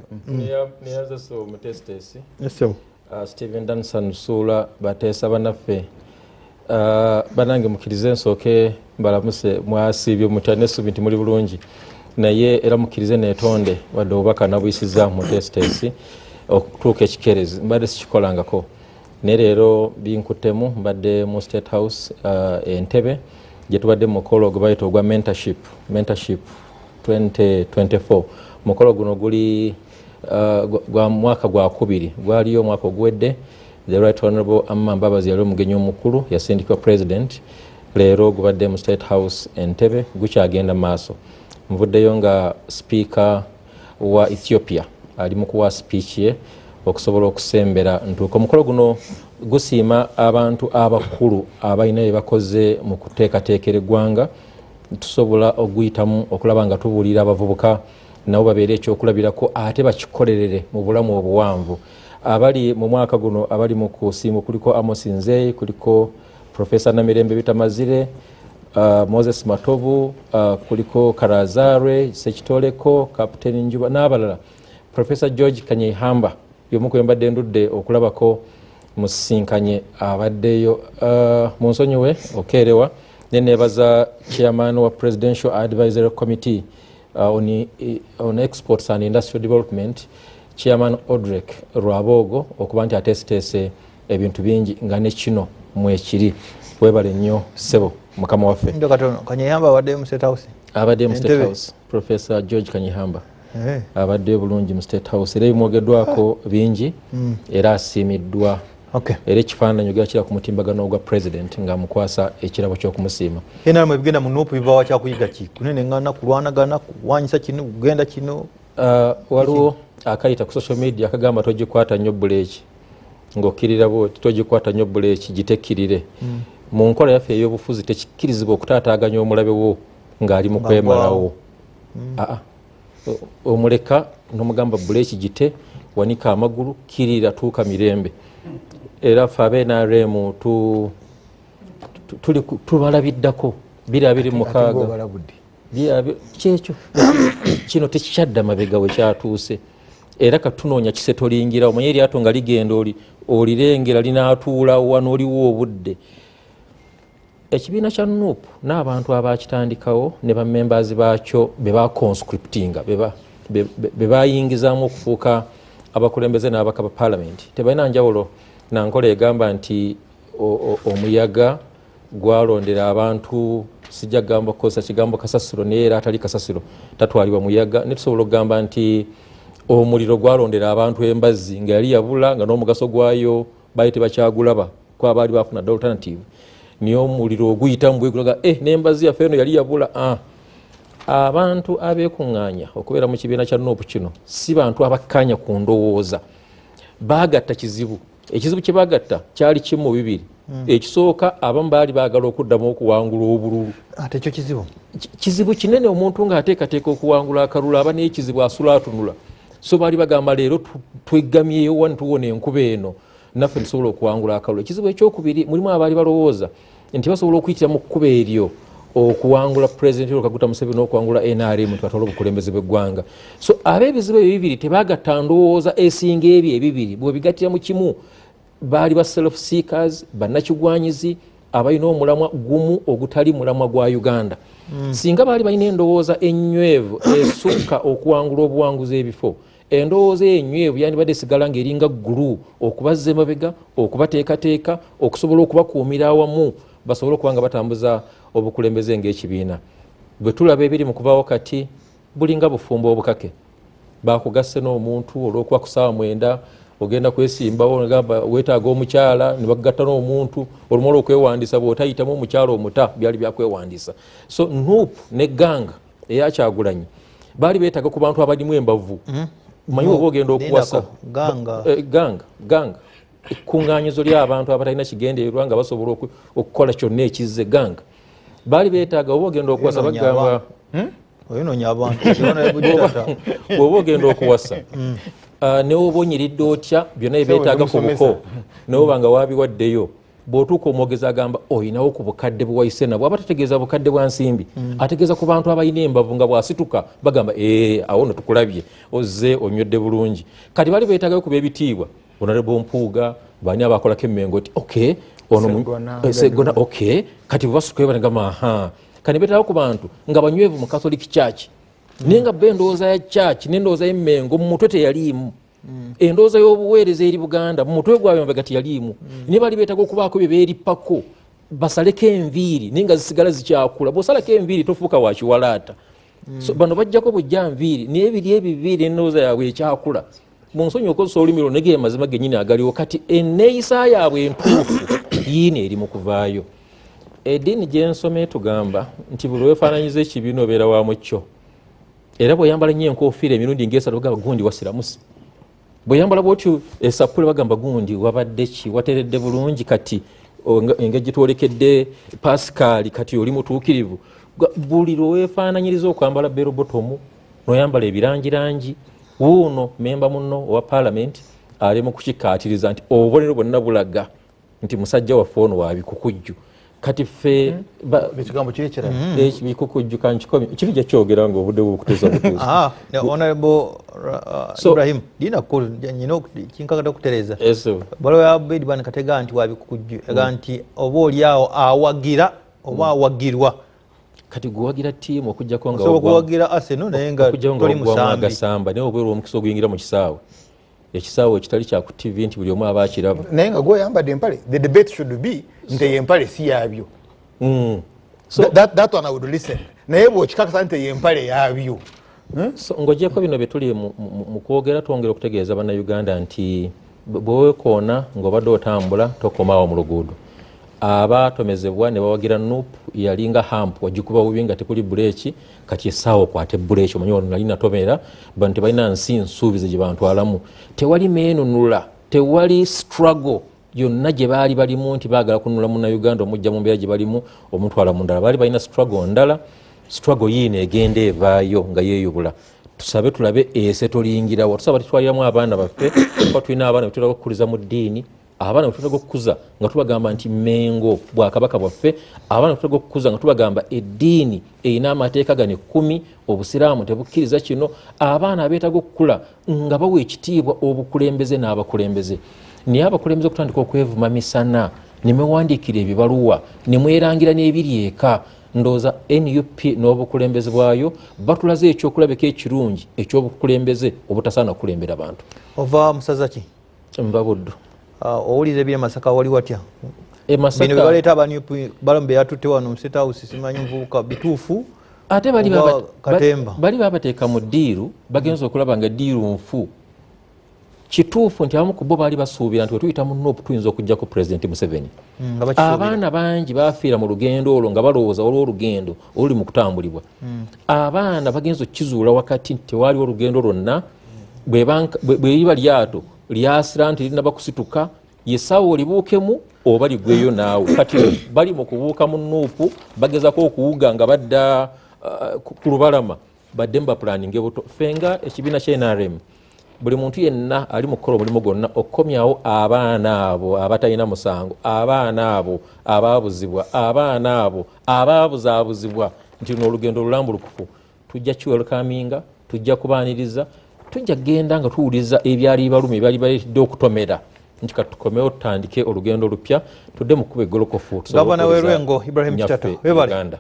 Neyanzisa omutesitesi Stephen Danson Suula, bateesa bannaffe, banange mukkirize nsooke mbalamuse. Mwasiibye mutya? Nessuubi nti muli bulungi, naye era mukkirize neetonde wadde obubaka nabuyisizza mutesitesi okutuuka ekikeerezi, mbadde sikikolangako, naye leero binkuttemu. Mbadde mu State House Entebbe gye tubadde mu mukolo gwe bayita ogwa mentorship 2024. Mukolo guno guli gwa mwaka gwa kubiri, gwaliyo omwaka oguwedde. The Right Honorable Amma Mbabazi yali omugenyi omukulu, yasindikibwa president. Leero gubadde mu State House Entebbe, gukyagenda maaso. Nvuddeyo nga speaker wa Ethiopia ali mu kuwa speech ye okusobola okusembera ntuuka. Omukolo guno gusiima abantu abakulu abalina bye bakoze mu kuteekateekera eggwanga. Tusobola oguyitamu okulaba nga tubuulira abavubuka nabo babeere ekyokulabirako ate bakikolerere mu bulamu obuwanvu. Abali mu mwaka guno abali mu kusiima kuliko Amos Nzeyi, kuliko Profesa Namirembe Bitamazire, Moses Matovu, kuliko Karazarwe Sekitoleko, Captain Njuba n'abalala. Profesa George Kanyeihamba y'omu ku mbadde ndudde okulabako. Musisinkanye abaddeyo. Munsonyiwe okeerewa neneebaza chairman wa Presidential Advisory Committee on Exports and Industrial Development, Chairman Odrek Rwabogo, okuba nti ateeseteese ebintu bingi nga ne kino mwekiri. Webale nnyo ssebo mukama waffe. Ndo katono Kanyehamba abadde mu State House. Abadde mu State House, Professor George Kanyehamba abadde bulungi mu State House, era ebimwogeddwako bingi era asiimiddwa. Era ekifaananyi ogera ku mutimbagano gwa president ng'amukwasa ekirabo ky'okumusiima. NRM ebigenda mu NUP bibawa kyakuyiga ki? Kunenengana, kulwanagana, kuwanyisa kino, kugenda kino. Waliwo akayita ku social media akagamba togikwata nnyo buleeki, ng'okkirira bwoti togikwata nnyo buleeki, gitekkirire. Mu nkola yaffe ey'obufuzi tekikkirizibwa okutaataaganya omulabe wo ng'ali mu kwemalawo. Omuleka n'omugamba buleeki gite, wanika amagulu, kkirira, tuuka mirembe. Era ffe aba NRM tubalabiddako 2026 kyekyo kino tekikyadda mabega we kyatuuse. Era katunoonya kisetolingira, omanye eryato nga ligenda olirengera linaatuula wano oliwo obudde. Ekibiina kya NUP n'abantu abakitandikawo ne bamembers baakyo be baconscriptinga, be bayingizaamu okufuuka abakulembeze n'ababaka ba parliament, tebalina njawulo na nkola egamba nti omuyaga gwalondera abantu, sijja kugamba kukozesa kigambo kasasiro, naye era atali kasasiro tatwalibwa muyaga. Ne tusobola okugamba nti omuliro gwalondera abantu embazzi nga yali yabula, nga n'omugaso gwayo baali tebakyagulaba kuba baali bafuna dda alternative, niye omuliro oguyitamu bwegulaga n'embazzi yaffe eno yali yabula. Abantu abeekuŋŋaanya okubeera mu kibiina kya NUP kino si bantu abakkaanya ku ndowooza. Baagatta kizibu, ekizibu kye baagatta kyali kimu mu bibiri. Ekisooka, abamu baali baagala okuddamu okuwangula obululu. Ate ekyo kizibu, kizibu kinene. Omuntu ng'ateekateeka okuwangula akalulu aba n'ekizibu, asula atunula. So baali bagamba leero tweggamyeyo wano tuwona enkuba eno, naffe tusobola okuwangula akalulu. Ekizibu ekyokubiri, mulimu abaali balowooza nti basobola okuyitira mu kkubo eryo okuwangula President Yoweri Kaguta Museveni n'okuwangula NRM nti batwale obukulembeze bw'eggwanga. So ab'ebizibu ebyo bibiri tebaagatta ndowooza esinga ebyo ebibiri, bw'obigattira mu kimu baali ba self seekers, bannakigwanyizi abalina omulamwa gumu ogutali mulamwa gwa Uganda. Singa baali balina endowooza ennywevu esukka okuwangula obuwanguzi ebifo, endowooza eyo ennywevu yandibadde esigala ng'eringa ggulu okubazza emabega, okubateekateeka, okusobola okubakuumira awamu basobole okuba nga batambuza obukulembeze ng'ekibiina. Bwe tulaba ebiri mu kubaawo kati, bulinga bufumbo obukake, bakugasse n'omuntu olw'okuba ku ssaawa 9 ogenda kwesimbawo, gamba weetaaga omukyala, ne bakugatta n'omuntu olumala okwewandiisa, bw'otayitamu omukyala omuta byali byakwewandiisa. So NUP ne gang eyakyagulanyi baali beetaaga ku bantu abalimu embavu. Manyi oba ogenda okuwasa Ganga. Gang ekkuŋŋaanyizo ly'abantu abatalina kigendererwa nga basobola okukola kyonna ekizze. Gang baali beetaaga oba ogenda okuwasa bagamba Oyonoonya abantu. Bw'oba ogenda okuwasa, newoba onyiridde otya, byonna byebeetaaga ku buko newoba nga wabiwaddeyo, bw'otuuka omwogezi agamba oyinawo ku bukadde bwewayise nabwo, aba tategeeza bukadde bwa nsimbi, ategeeza ku bantu abalina embavu nga bw'asituka bagamba, "Ee, awo no tukulabye, ozze onywedde bulungi." Kati baali beetaagayo kuba ebitiibwa, Honorable Mpuuga, bani abakolako emmengo ti ok ono Seggona. Seggona, ok. Kati bwe basukayo banagamba aha. Kati beetaaga ku bantu nga banywevu mu Catholic Church, naye nga bo endowooza ya church n'endowooza y'emmengo mu mutwe teyaliimu, endowooza y'obuweereza eri Buganda mu mutwe gwabwe mabega teyaliimu, naye baali beetaaga okubaako bye beerippako basaleko enviiri, naye nga zisigala zikyakula. Bw'osalako enviiri tofuuka wa kiwalaata. So bano bajjako bujja nviiri, naye biri ebiviiri endowooza yaabwe ekyakula. Mu nsonyi okozesa olulimi lwo, nege mazima gennyini agaliwo. Kati enneeyisa yaabwe entuufu yiino eri mu kuvaayo. Eddiini gyensoma etugamba nti buli weefaananyiza ekibiina obeera wa mu kyo, era bw'oyambala nnyo enkofiira emirundi ngaesatu bagamba gundi wasiramusi, bw'oyambala bwotyo esapule bagamba gundi wabadde ki, wateredde bulungi, kati engeri gitwolekedde Pasikaali kati oli mutuukirivu. Buli lweweefaananyiriza okwambala bell bottom noyambala ebirangirangi, wuuno memba muno owa parliament ali mu kukikaatiriza nti obubonero bwonna bulaga nti musajja waffe ono wabikukujju. Kati ffe ekigambo kiri kirala bikukujjuka nkikomye kiri gye kyogera ng'obudde bw'okutuusa butuusa. Honorable Ibrahim dina ko nyina kinkakata okutereeza balo ya Abedi bani katega nti wabikukujju aga nti oba oli awo awagira oba awagirwa. Kati guwagira ttiimu okuggyako nga okuwagira Arsenal naye nga toli musambi agasamba naye obeera omukisa oguyingira mu kisaawe, ekisaawe ekitali kya ku TV nti buli omu aba akiraba naye nga gwoyambadde empale. The debate should be nti empale si yabyo. So that one I would listen. Naye bw'okikakasa nti empale yabyo. So ng'ogyeko bino bye tuli mu kwogera, twongera okutegeeza Bannayuganda nti bweweekoona ng'obadde otambula tokomaawo mu luguudo. Abatomezebwa ne bawagira NUP yalinga hamp wagikuba bubi nga tekuli buleeki, kati essaawa okwate buleeki omanyi wano nali natomera bano tebalina nsi nsuubize gye bantwalamu. Tewali meenunula, tewali struggle yonna gye baali balimu nti baagala kununula Munnayuganda omujja mu mbeera gye balimu omutwala mu ndala. Baali balina struggle ndala, struggle yiino egenda evaayo nga yeeyubula. Tusabe tulabe ese toliyingirawo, tusaba tutwaliramu abaana baffe kuba tulina abaana betulaba okukuliza mu ddiini, abaana betulaga okukuza nga tubagamba nti Mengo bwakabaka bwaffe, abaana betulaga okukuza nga tubagamba eddiini erina amateeka gano 10, obusiraamu tebukkiriza kino. Abaana abeetaaga okukula nga bawa ekitiibwa obukulembeze n'abakulembeze. Naye abakulembeze okutandika okwevuma misana ne mwewandiikira ebibaluwa ne mwerangira n'ebiri eka, ndowooza NUP n'obukulembeze bwayo batulaze ekyokulabeka ekirungi ekyobukulembeze obutasaana kukulembera bantu. Ova musaza ki? Nva Buddu. Owuliza ebiri Masaka wali watya? Bino bye baleeta aba NUP balombe yatutte wano mu State House simanyi nvubuka bituufu. Ate bali babateeka mu ddiiru, bagenza okulaba nga ddiiru nfu. Kituufu nti abamu ku bo baali basuubira nti wetuyita mu NUP tuyinza okuggyako Pulezidenti Museveni. Abaana bangi bafiira mu lugendo olwo nga balowooza waliwo olugendo oluli mu kutambulibwa. Abaana bagenza okukizuula wakati nti tewaaliwo olugendo lwonna, bwe liba lyato lyasira nti linaba kusituka, yesaawa olibuukemu oba ligweyo naawe. Kati bali mu kubuuka mu NUP bagezako okuwuga nga badda ku lubalama badde mubapulaninge buto. Ffe nga ekibiina kya NRM buli muntu yenna ali mu kukola omulimu gwonna okukomyawo abaana abo abatalina musango, abaana abo abaabuzibwa, abaana abo abaabuzaabuzibwa nti luno olugendo olulambulukufu tujja kiwelkaminga, tujja kubaaniriza, tujja kugenda nga tuwuliza ebyali bibaluma ebyali baleetedde okutomera nti katukomewo tutandike olugendo olupya tudde mu kkubo eggolokofu. Gavana w'e Lwengo Ibrahim Kitata webale.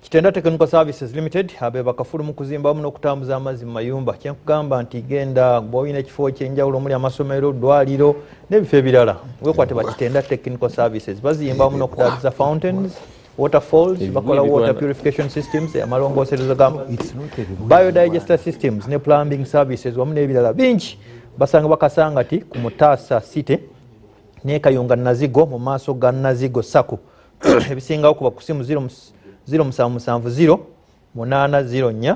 Kitenda Technical Services Limited abe bakafulu mu kuzimba wamu n'okutambuza amazzi mu mayumba. Kyenkugamba nti genda bw'olina ekifo eky'enjawulo omuli amasomero, ddwaliro n'ebifo ebirala, weekwate ba Kitenda Technical Services. Bazimba wamu n'okudaabiza fountains, waterfalls, bakola water purification systems, amalongooserezo g'amazzi, biodigester systems ne plumbing services wamu n'ebirala bingi. Basanga bakasanga ti ku Mutaasa City ne Kayunga Nazigo mu maaso ga Nazigo Sacco. Ebisingawo kuba ku simu 0770 804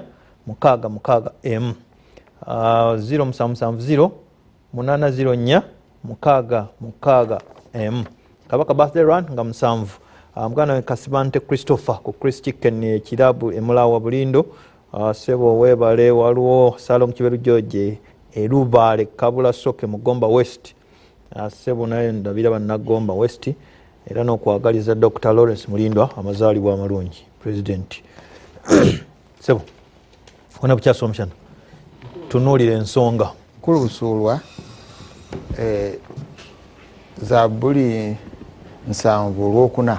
666 M 0770 804 666 M. Kabaka birthday run nga 7. Muganda we Kasibante Christopher ku Chris Chicken kirabu emulawa Bulindo. Sebo webale waliwo Salom Kiberu George Erubale Kabula Soke Mugomba West. Sebo naye ndabira bannagomba West era n'okwagaliza Dr. Lawrence Mulindwa amazaalibwa amalungi President. Sebo ona bukyasa omushana tunuulira ensonga. Mukulu Busuulwa, Zabbuli 7 olwokuna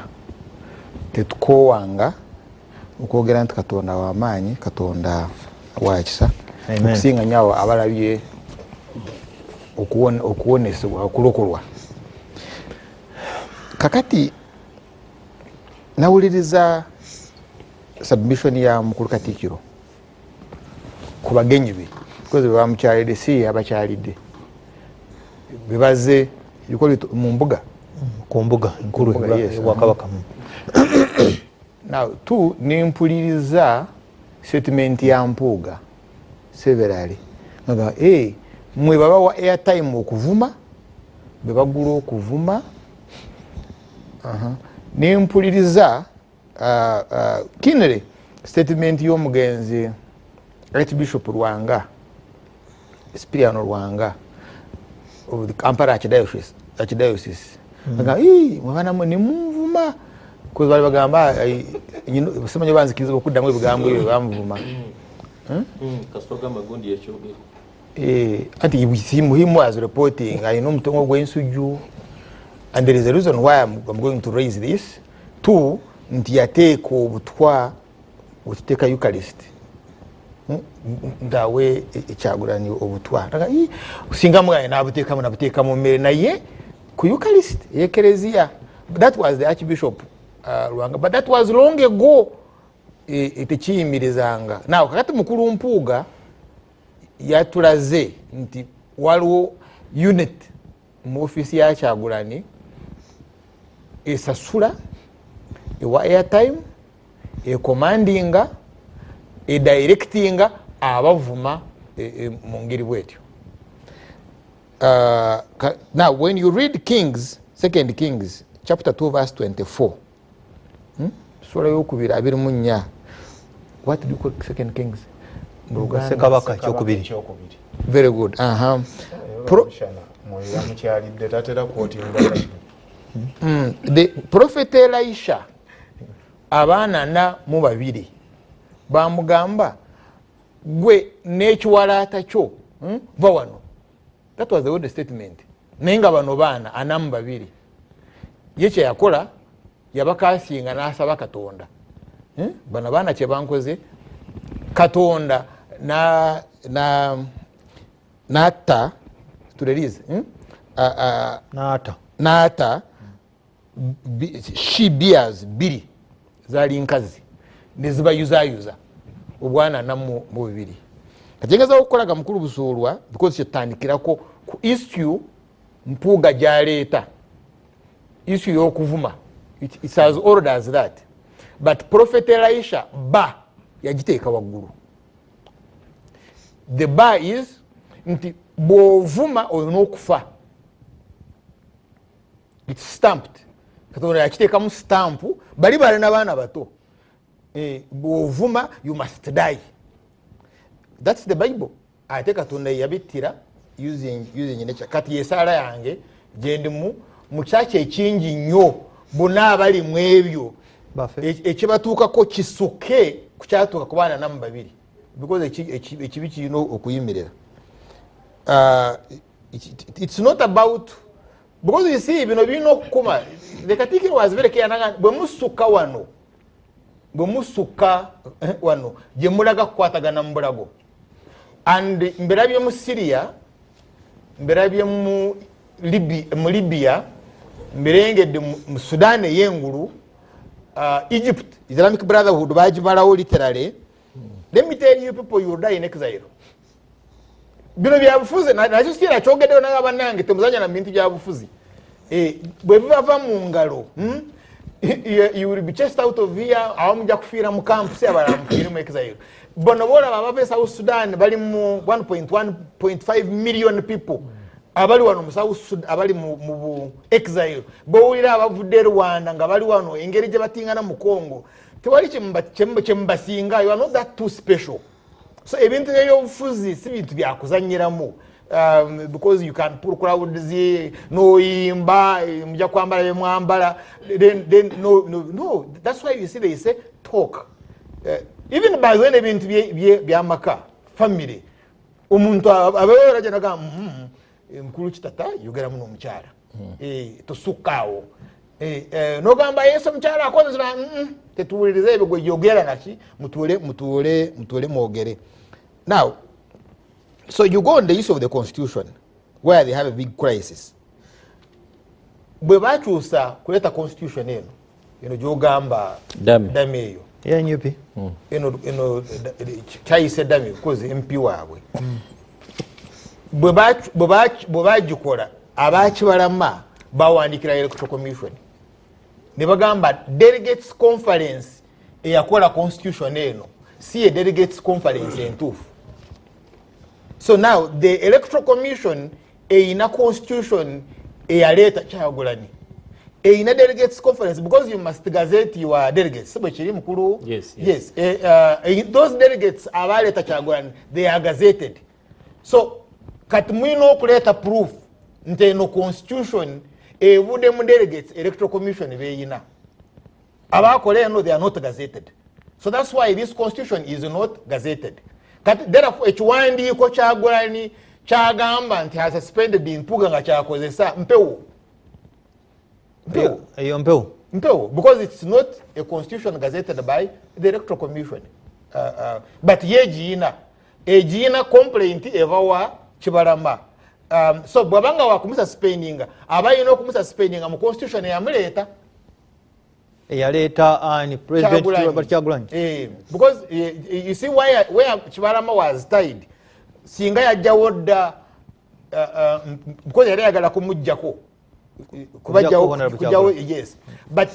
tetukoowanga okwogera nti Katonda w'amaanyi, Katonda wa kisa okusinga nnyo abalabye okuwonesebwa, okulokolwa. Kakati nawuliriza submission ya mukulu Katikkiro ku bagenyi be, because be bamukyalidde si abakyalidde, bebaze mu mbuga, ku mbuga enkulu bwakabaka. Now two, nempuliriza statement ya Mpuuga severally nga mwe babawa airtime okuvuma, bebagula okuvuma. Nempuliriza kinere statement y'omugenzi Archbishop Lwanga, Cypriano Lwanga of the Kampala Archdiocese. Nga mwe bana mwe nemunvuma Kuzi bali bagamba simanyi banzikiriza okuddamu ebigambo ebyo bamuvuma. Kasitogamba gundi ekyogere. Anti him was reporting alina omutongo gw'ensujju, and there is a reason why I'm going to raise this. Two, nti yateeka obutwa okiteeka Eucharist ndawe Kyagulanyi obutwa singa mugane n'abuteekamu nabuteeka mu mmere naye ku Eucharist ekereziya. That was the Archbishop Lwanga, but that was long ago. Tekiyimirizanga. Now kakati mukulu Mpuuga yatulaze nti waliwo unit mu ofiisi ya Kyagulanyi esasula, ewa airtime, ecommandinga, edirectinga abavuma mu ngeri bwetyo. Now when you read Kings, 2 Kings chapter 2 verse 24, sura yokubiri 24, what do you call 2 Kings? Ssekabaka ekyokubiri. Very good. The prophet Elisha abaana 42 bamugamba gwe n'ekiwalaata kyo va wano. That was the old statement. Naye nga bano baana 42 ye kye yakola yabakasinga n'asaba Katonda. Bano baana kye bankoze Katonda n'atta to release n'atta she bears bbiri zaali nkazi nezibayuzayuza obwana 42. Katengezaho okukolaga mukulu Busuulwa because kyetutandikirako ku issue Mpuuga gyaleeta, issue y'okuvuma. It's as old as that. But Prophet Elisha ba yagiteeka waggulu. The bar is nti bw'ovuma olina okufa. It's stamped. Katonda yakiteekamu stampu, bali balina baana bato. Bw'ovuma you must die. That's the Bible. Ate Katonda yabittira using nature. Kati yesaala yange gyendimu mu kyaki ekingi nnyo bonna abali mu ebyo ekibatuukako kisuke ku kyatuuka ku baana 42 because ekibi kirina okuyimirira. It's not about, because you see bino birina okukuma. The Katikkiro was very clear, bwe musukka wano, bwe musukka wano gye mulaga kukwatagana mu bulago. And mbirabye mu Syria, mbirabye mu Libya, mbirengedde mu Sudan ey'engulu, Egypt, Islamic Brotherhood bagimalawo literally. Let me tell you people, you will die in exile. Bino byabufuzi nakyo sikira kyogeddeyo naye bannange temuzanya na bintu byabufuzi. Bwe bibava mu ngalo, you will be chased out of here, abamu mujja kufiira mu camps, abalala mufiire mu exile. Bano boolaba abava e South Sudan bali mu 1.1.5 million people abali wano mu South Sudan, abali mu exile. Bowulira abavudde Rwanda nga bali wano engeri gye batingana mu Congo, tewali kyemubasinga. You are not that too special. So ebintu ebyobufuzi si bintu byakuzanyiramu. Because you can pull crowds, noyimba, mujja kwambala bye mwambala, then no. That's why you see they say talk. Even by when ebintu byamaka family, omuntu abeera gye mukulu kitata yogera muno omukyala, tosukkaawo, nogamba yesu omukyala akozesa, tetuwuliriza ebyo gwe yogera naki, mutuule mwogere. Now, so you go on the issue of the constitution where they have a big crisis. Bwe bakyusa kuleeta constitution eno gyogamba dami eyo NUP eno kyayise dami because MP waabwe bwe bagikola abakibalama bawandikira Electoral Commission ne bagamba delegates conference eyakola constitution eno si ye delegates conference entuufu. So now the Electoral Commission eyina constitution eyaleeta Kyagulanyi, eyina delegates conference because you must gazette your delegates. Bwe kiri mukulu? Yes. Those delegates abaleeta Kyagulanyi, they are gazetted. So kati mulina okuleeta proof nti eno constitution evudde mu delegates Electoral Commission beyina. Abakola eno, they are not gazetted. So that's why this constitution is not gazetted. Kati therefore ekiwandiiko Kyagulanyi kyagamba nti has suspended Mpuuga nga kyakozesa mpewo. Mpewo. Eyo mpewo. Mpewo, because it's not a constitution gazetted by the Electoral Commission. But ye egiina complaint eva wa Kibalama. So bwabanga wakumususpendinga, abalina okumususpendinga mu constitution eyamuleeta. Eyaleeta ani? President Kyagulanyi. Because you see where Kibalama was tied. Singa yajjawo dda, because yali ayagala kumuggyako. Kubajjawo, yes. But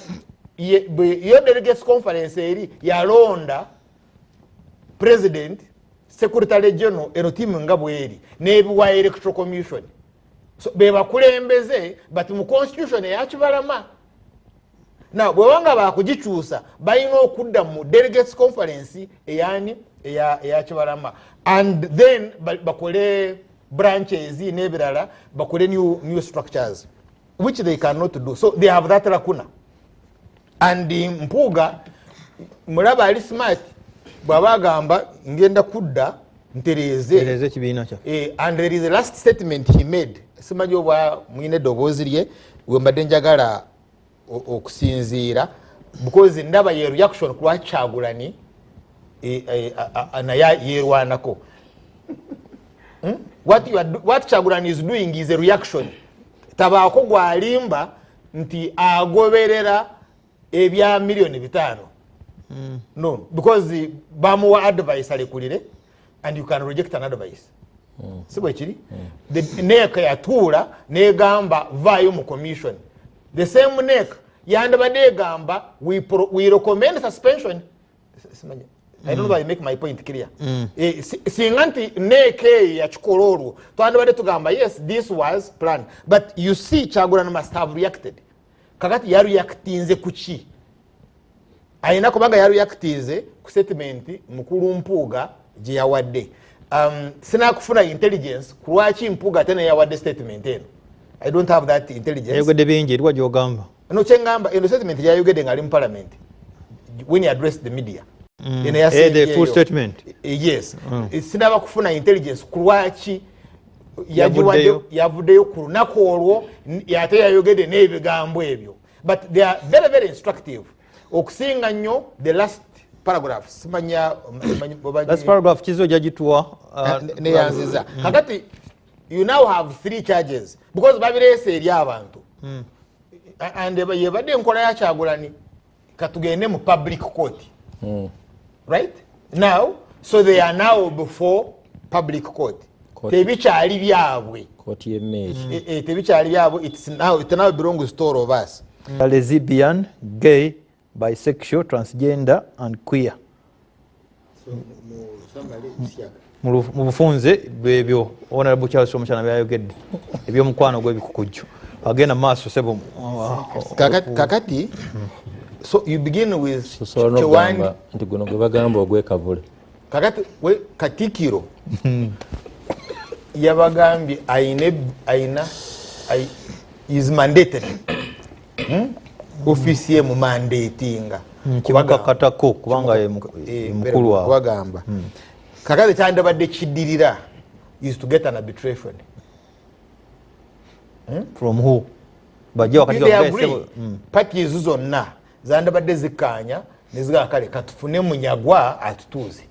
yo delegates conference eri yalonda president, secretary general, eno tiimu nga bweri n'ebiwa Electoral Commission. So be bakulembeze, but mu constitution eya Kibalama. Now bwebanga bakugikyusa balina okudda mu delegates conference eyani eya Kibalama, and then bakole branches n'ebirala, bakole new structures, which they cannot do. So they have that lacuna. And Mpuuga mulaba ali smart, bw'aba agamba ngenda kudda ntereeze ekibiina kya. And there is a last statement he made. Simanyi oba mwine eddoboozi lye we mbadde njagala okusinziira, because ndaba ye reaction ku lwa Kyagulanyi naye yeerwanako. What Kyagulanyi is doing is a reaction. Tabaako gwalimba nti agoberera ebya 5 million. No, because bamuwa advice alekulire, and you can reject an advice. Si bwe kiri? The NEC yatuula negamba vaayo mu commission. The same NEC yandibadde egamba we recommend suspension. Simanyi. I don't know if I make my point clear. Singa nti NEC eyo yakikola olwo, twandibadde tugamba yes, this was planned. But you see, Kyagulanyi must have reacted. Kakati yareactinze ku ki? Ayina kubanga yareactinze ku statement mukulu Mpuuga gye yawadde. Sinakufuna intelligence ku lwaki Mpuuga ate naye yawadde statement eno. I don't have that intelligence. Yayogedde bingi, eriwa gy'ogamba. No, kyengamba eno statement yayogedde ng'ali mu parliament when he addressed the media. Eno The full statement. Yes. Sinaba kufuna intelligence ku lwaki Yavuddeyo. Yavuddeyo ku lunaku olwo, ate yayogedde n'ebigambo ebyo. But they are very, very instructive. Okusinga nnyo the last paragraph. Simanya Last paragraph kizo ojja gituwa. Neyanziza. Kakati you now have three charges because babireese eri abantu. And yebadde enkola ya Kyagulanyi, katugende mu public court. Right? Now, so they are now before public court. Tebikyali byabwe. Kooti y'emmeeri. Tebikyali byabwe. It now belongs to all of us. Lesbian, gay, bisexual, transgender and queer. Mu bufunze bwebyo Honorable Charles Rwomushana byayogedde ebyomukwano gw'ebikukujju. Agenda maaso sebo. Kakati so you begin with Sosobola Kyewandi n'okugamba nti guno gwe bagamba ogwekavule. Kakati we Katikiro yabagambye ayina is mandated. Ofiisi ye mu mandatinga Kimukakatako kubanga ye mukulu awo. Kubagamba kakati kyandibadde kiddirira is to get an arbitration. From who? Bajja wakati They wa agree. sebo. Parties zonna zandibadde zikkaanya nezigamba kale katufune Munyagwa atutuuze.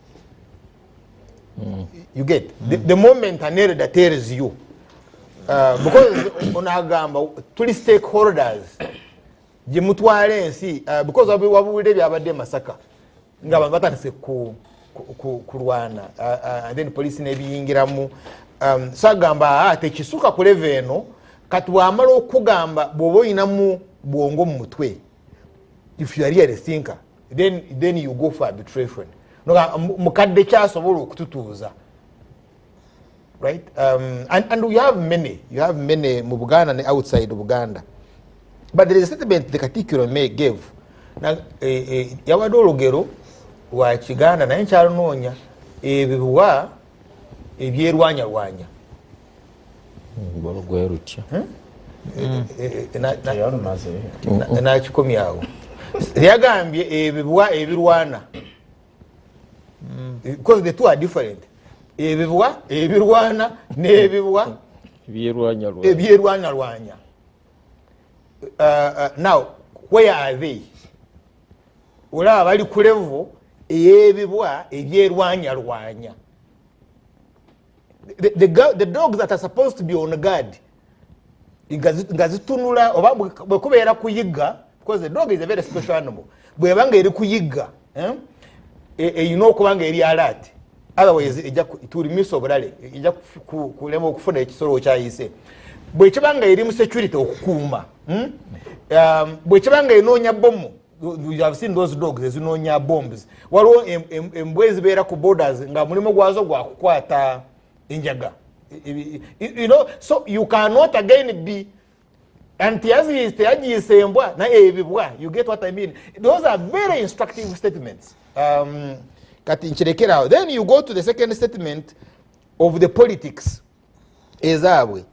You get the moment an elder tells you, because onagamba tuli stakeholders gye mutwala ensi, because wabuwulira ebyabadde e Masaka ng'abantu batandise kulwana, and then poliisi n'ebiyingiramu. So agamba tekisuka ku level eno. Kati bwamala okugamba bw'oba oyinamu bwongo mu mutwe, if you are really a thinker, then you go for arbitration. Noga, mukadde kyasobola okututuuza, right? And we have many, you have many mu Buganda ne outside Buganda. But there is a statement the Katikiro may gave. Na, yawadde olugero lwa Kiganda naye nkyalunoonya, ebibwa ebyerwanyalwanya. Gwe lutya? Nakikomyawo. Yagambye ebibwa ebirwana, because the two are different. Ebibwa ebirwana n'ebibwa ebyerwanyalwanya. Now where are they? Olaba bali ku level ey'ebibwa ebyerwanyalwanya. The dogs that are supposed to be on guard nga zitunula oba bwe kubeera kuyigga, because the dog is a very special animal, bwebanga eri kuyigga erina okuba nga eri alert, otherwise ejja tulimisa obulale, ejja kulema okufuna ekisolo kyayise. Bwe kiba nga eri mu security okukuuma, bwe kiba nga enoonya bomu, you have seen those dogs ezinoonya bombs. Waliwo embwa ezibeera ku borders nga mulimu gwazo gwa kukwata enjaga. So you cannot again be anti teyagiyise embwa naye ebibwa. You get what I mean? Those are very instructive statements. Kati nkirekerawo. Then you go to the second statement of the politics ezaabwe.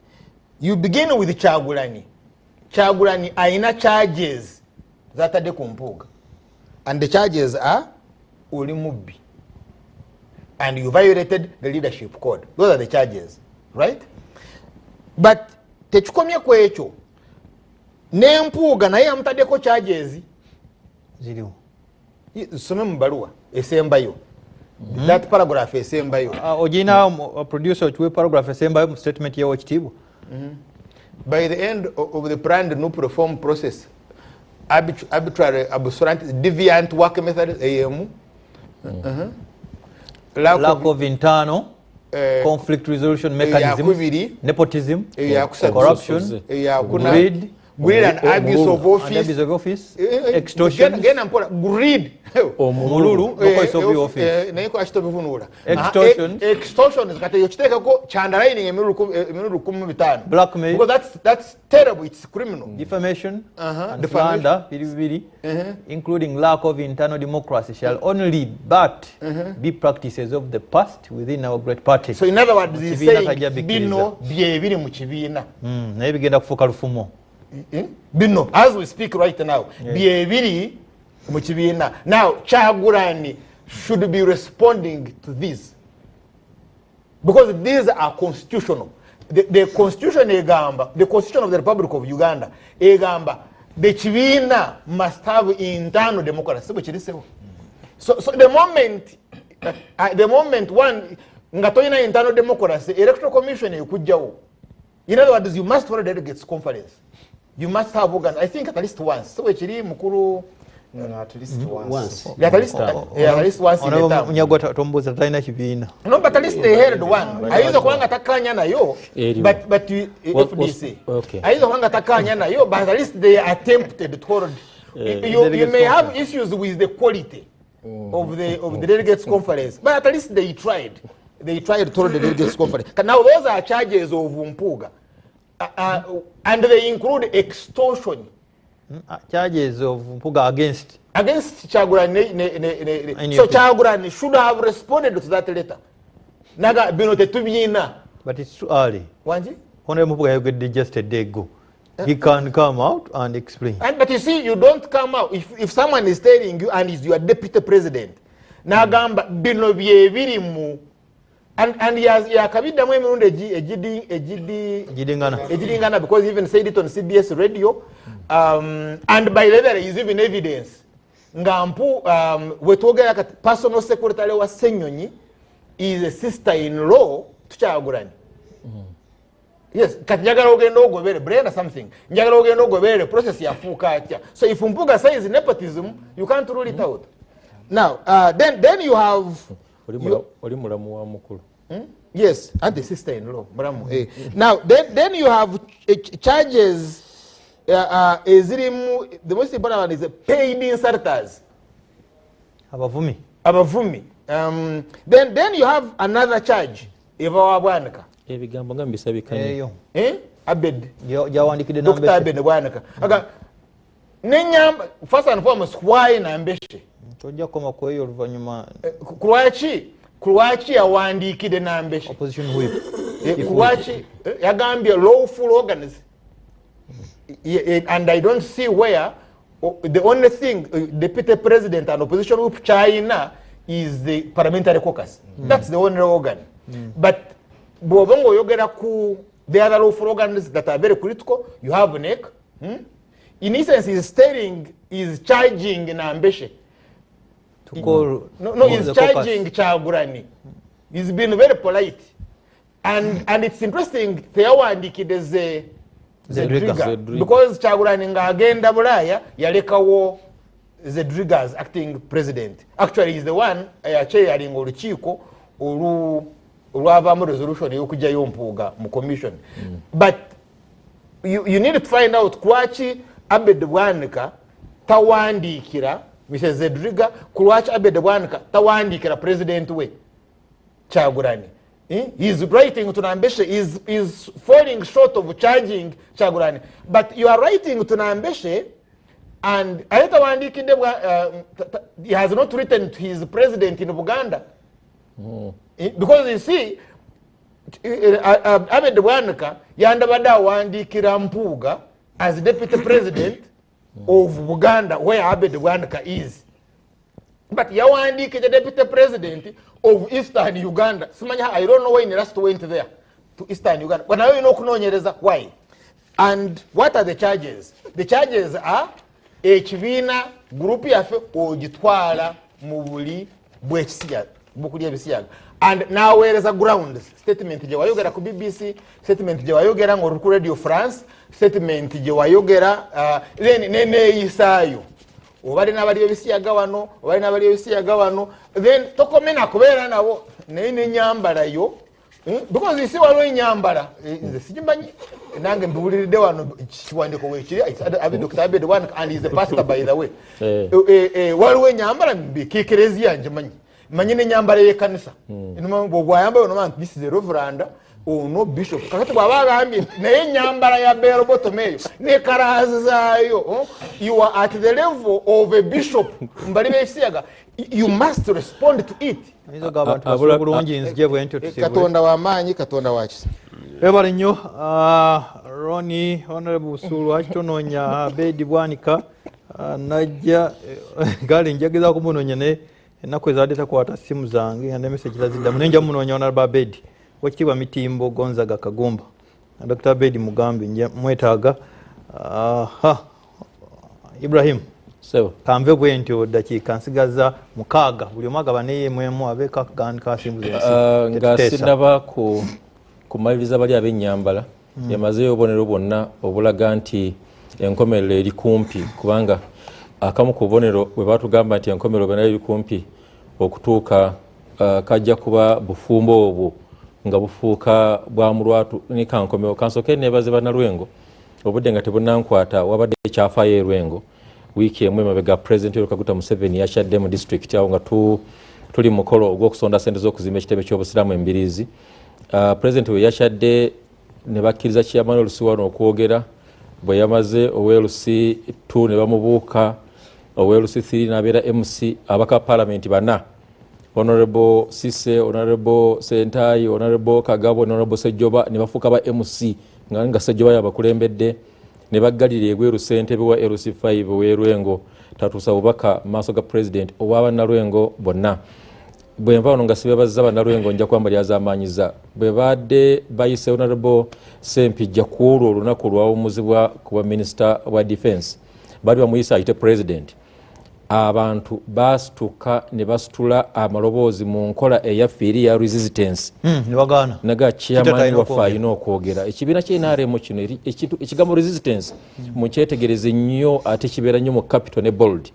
You begin with Kyagulanyi. Kyagulanyi ayina charges zatadde ku Mpuuga, and the charges are oli mubbi and you violated the leadership code. Those are the charges, right? But tekikomye ku ekyo, ne Mpuuga naye yamutaddeko charges ziriwo. Some mu baluwa esembayo, that paragraph esembayo. Ogina producer okiwe paragraph esembayo mu statement y'Owekitiibwa. By the end of the planned new reform process, arbitrary, obscurantist, deviant work method, AM. Lack of internal conflict resolution mechanisms, nepotism, corruption, greed, greed and abuse of office, extortion, greed, omululu, office, extortion, extortion kati yokitekako chandalining emirundi 15, blackmail, because that's terrible, it's criminal, defamation, and slander, biri, including lack of internal democracy shall only but be practices of the past within our great party. So in other words, he's saying bino byebiri mu kibiina naye bigenda kufuuka lufumo. Bino as we speak right now byebiri mu kibiina. Now Kyagulanyi should be responding to this, because these are constitutional. The constitution egamba, the constitution of the Republic of Uganda egamba the kibiina must have internal democracy. So the moment one nga toyina internal democracy, electoral commission ekujjawo. In other words, you must hold a delegates conference. You must have organ, I think at least once. So ekiri mukuru at least once. At least once in a term. Munyagwa tombuza talina kibiina. No, but at least they held one. Ayinza kubanga takanya nayo, but FDC. Ayinza kubanga takanya nayo, but at least they attempted to hold. You may have issues with the quality of the delegates conference, but at least they tried. They tried to hold the delegates conference. Now those are charges of Mpuuga, and they include extortion. Charges of Mpuuga against Kyagulanyi. So Kyagulanyi should have responded to that letter. Naga bino tetubiyina. But it's too early. Wanji? Honorable Mpuuga yayogedde just a day ago. He can come out and explain. But you see, you don't come out if someone is telling you and is your deputy president. Nagamba bino byebiri mu. And he has yakabiddamu emirundi egidingana, because he even said it on CBS radio. And by the way, there is even evidence. Nga mpu wetwogera kati personal secretary wa Ssenyonyi is a sister-in-law to Kyagulanyi. Yes, kati njagala ogenda ogobere Brenda something. Njagala ogenda ogobere process yafuuka atya. So if Mpuuga says nepotism, you can't rule it out. Now, then you have oli mulamu wa mukulu. Yes, and the sister-in-law. Now, then you have charges. The most important one is paid inserters. Abavumi. Abavumi. Then you have another charge. Eva wa Bwanika. Ebigambo nga mbisabikanye. Eyo. Abed. Gyawandikidde Dr. Abed Bwanika. Aga nenyamba first and foremost why Nambeshe? Tojja kukoma ku eyo oluvannyuma. Kulwaki yawandiikidde Nambeshe? Opposition whip. Kulwaki yagambye lawful organs. And I don't see where The only thing deputy president and opposition whip China is the parliamentary caucus. That's the only organ. But bw'oba ng'oyogera ku the other lawful organs that are very critical, you have NEC. In essence, is charging Nambeshe. To call no, he's charging Kyagulanyi. He's been very polite. And it's interesting, teyawandiikidde Zedriga. Because Kyagulanyi ng'agenda Bulaya, yalekawo Zedriga as acting president. Actually, he's the one chairing olukiiko olwavaamu resolution ey'okugyayo Mpuuga mu commission. But you need to find out lwaki Abed Bwanika tawandiikira Mrs. Zedriga, kulwaki Abed Bwanika tawandiikira president we Kyagulanyi. He's writing to Nambeshe, is falling short of charging Kyagulanyi. But you are writing to Nambeshe, and he has not written to his president in Buganda. Because you see, Abed Bwanika yandabadde awandiikira Mpuuga as deputy president of Buganda, where Abed Bwanika is. But yawandiikira deputy president of Eastern Uganda. Simanya, I don't know when he last went there to Eastern Uganda. But now you know kunoonyereza why. And what are the charges? The charges are ekibiina group yaffe ogitwala mu buli bw'ekisiyaga, bukulya ebisiyaga. And n'aweereza grounds statement gye wayogera ku BBC, statement gye wayogera ng'oli ku Radio France, statement gye wayogera then neneeyisaayo. Obali n'abali ebisiyaga wano, obali n'abali ebisiyaga wano, then tokomena kubeera nabo naye n'ennyambala yo, because isi waliwo ennyambala nze sigimanyi, nange mbiwuliridde wano kiwandiiko weekiri. Dr. Abed Bwanika, and is a pastor by the way. Waliwo ennyambala mbikeekereziya ngimanyi, manyi n'ennyambala y'ekkanisa bwayambayo nomanya nti this is a reverend ono bishop. Kakati bw'aba agambye nti naye ennyambala ya bell bottom eyo ne colours zaayo, you are at the level of a bishop mbali b'ekisiyaga, you must respond to it. Ayinza ogamba abantu basula bulungi nzije bwe ntyo tusibule. Katonda w'amaanyi, Katonda wa kisa. Webale nnyo, Roni. Honorable Busuulu, lwaki tonoonya Abedi Bwanika? Najja gaali njageza kumunoonya naye ennaku ezadde takwata simu zange nga ne message taziddamu, naye nja munoonya. Honorable Abedi wekitiibwa Mitimbo Gonzaga Kagumba, Dr. Abedi mugambe nja mwetaaga. Aha, Ibrahim. Sebo. Kanve bwe ntyo, dakiika nsigaza 6, buli omu agaba neyemwemu abeeko akagandika asimbuza ensi. Nga Tetuteesa. sinaba kumaliriza bali ab'ennyambala, emazeeyo obubonero bwonna obulaga nti enkomerero eri kumpi, kubanga akamu ku bubonero bwe batugamba nti enkomerero bwena eri kumpi okutuuka, kajja kuba bufumbo obwo nga bufuuka bwa mulwatu. Ne kankomeo kansooke neebaze bannalwengo, obudde nga tebunankwata, wabadde ekyafaayo erwengo wiiki emu emabega. President Yoweri Kaguta Museveni yakyadde mu disitulikiti awo nga tuli mukolo ogw'okusonda sente z'okuzimba ekitebe ky'obusiraamu embiriizi. President we yakyadde ne bakkiriza chairman LC wano okwogera. Bwe yamaze, owe LC 2 ne bamubuuka, owe LC 3 n'abeera MC. Abaka palamenti bana, Honorable Sise, Honorable Sentai, Honorable Kagabo, Honorable Sejjoba, ne bafuuka ba MC nga Sejjoba yabakulembedde ne baggalira ebweru ssentebe wa LC5 ow'Erwengo tatuusa bubaka mu maaso ga president ow'abannalwengo bonna. Bwe nva wano nga sibebazza bannalwengo, nja kwamba lyazamanyiza. Bwe badde bayise Honorable Sempijja ku olwo olunaku olwawumuzibwa ku bwa minisita wa defense, baali bamuyise ayite president. Abantu basituka ne basitula amaloboozi mu nkola eyaffe eri ya resistance. Ne bagaana. Naga chairman Kitata alina waffe okwogera. Alina okwogera. Ekibiina kya NRM kino ekigambo resistance mukyetegereze nnyo, ate kibeera nnyo mu capital ne bold.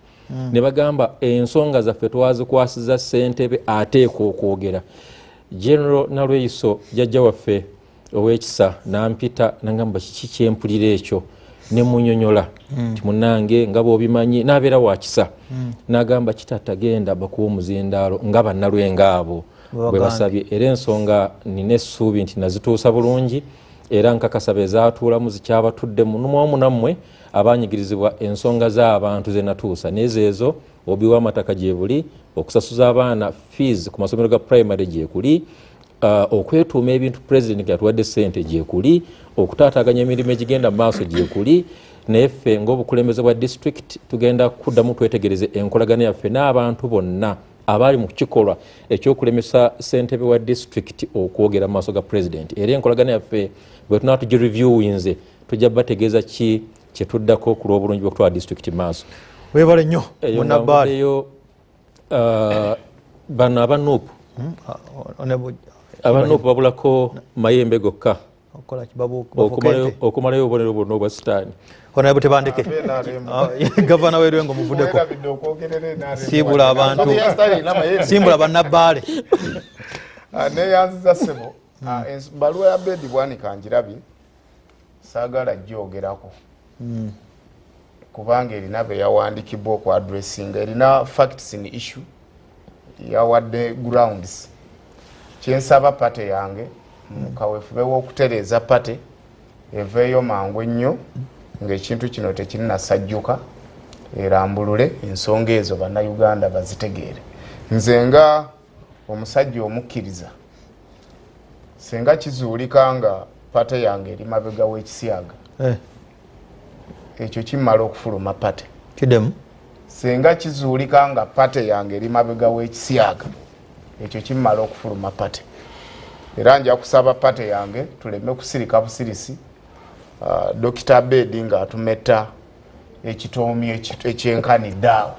Ne bagamba ensonga zaffe twazikwasiza ssentebe, ateekwa okwogera. General Nalweyiso jjajja waffe ow'ekisa nampita nagamba kiki kyempulira ekyo, ne munyonyola nti munange nga bw'obimanyi n'abeera wa kisa. N'agamba kitata genda bakuwa omuzindaalo nga bannalwenga abo bwe basabye. Era ensonga nina essuubi nti nazituusa bulungi, era nkakasa be zaatuulamu zikyabatudde munumwamu nammwe abanyigirizibwa ensonga z'abantu ze natuusa nezo ezo obubi w'amataka gye buli, okusasuza abaana fees ku masomero ga primary gye kuli. Okwetuuma ebintu pulezidenti yatuwadde sente gyekuli, okutaataaganya emirimu egigenda mu maaso gyekuli, naye ffe ng'obukulembeze bwa disitulikiti tugenda kuddamu twetegereze enkolagana yaffe n'abantu bonna abaali mu kikolwa ekyokulemesa ssentebe wa disitulikiti okwogera mu maaso ga pulezidenti. Era enkolagana yaffe bwe tunaba tugireviewinze tujja bategeeza ki kyetuddako ku lw'obulungi bw'okutwala disitulikiti mu maaso. Webale nnyo munabbaale. Bano aba NUP aba NUP babulako mayembe gokka okumalayo obubonero bwonna obwa sitaani. Honorable Tebandeke, gavana w'Erwengo muvuddeko, siibula abantu, simbula bannabbaale. Neyanziza ssebo. Baluwa ya Bedi Bwanika njirabye, saagala gyogerako kubanga erina be yawandiikibwa okuaddressinga, erina facts in issue, yawadde grounds. Kyensaba pate yange mukawefube w'okutereeza pate eveeyo mangu ennyo ng'ekintu kino tekinnasajjuka, erambulule ensonga ezo bannayuganda bazitegeere. Nze nga omusajja omukkiriza, singa kizuulika nga pate yange eri mabega w'ekisyaga, ekyo kimmala okufuluma pate. Kidemu. Singa kizuulika nga pate yange eri mabega w'ekisyaga, ekyo kimmala okufuluma pate. Era nja kusaba pate yange tuleme kusirika busirisi. Dr. Bedi ng'atumetta ekitoomi ekyenkanidde awo,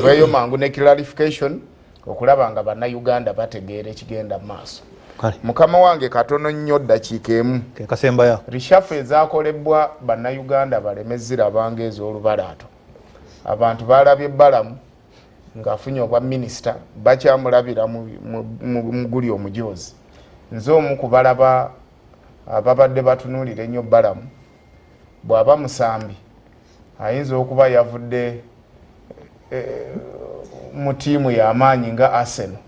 veeyo mangu ne clarification okulaba nga bannayuganda bategeera ekigenda mu maaso. Mukama wange katono nnyo ddakiika emu. Kasembayo. Reshuffle ezaakolebwa bannayuganda baleme zirabanga ez'olubalaato. Abantu balabye Balamu ng'afunye obwa minisita, bakyamulabira mu guli omujoozi. Nze omu ku balaba ababadde batunuulira ennyo Balamu, bw'aba musambi ayinza okuba yavudde mu ttiimu y'amaanyi nga Arsenal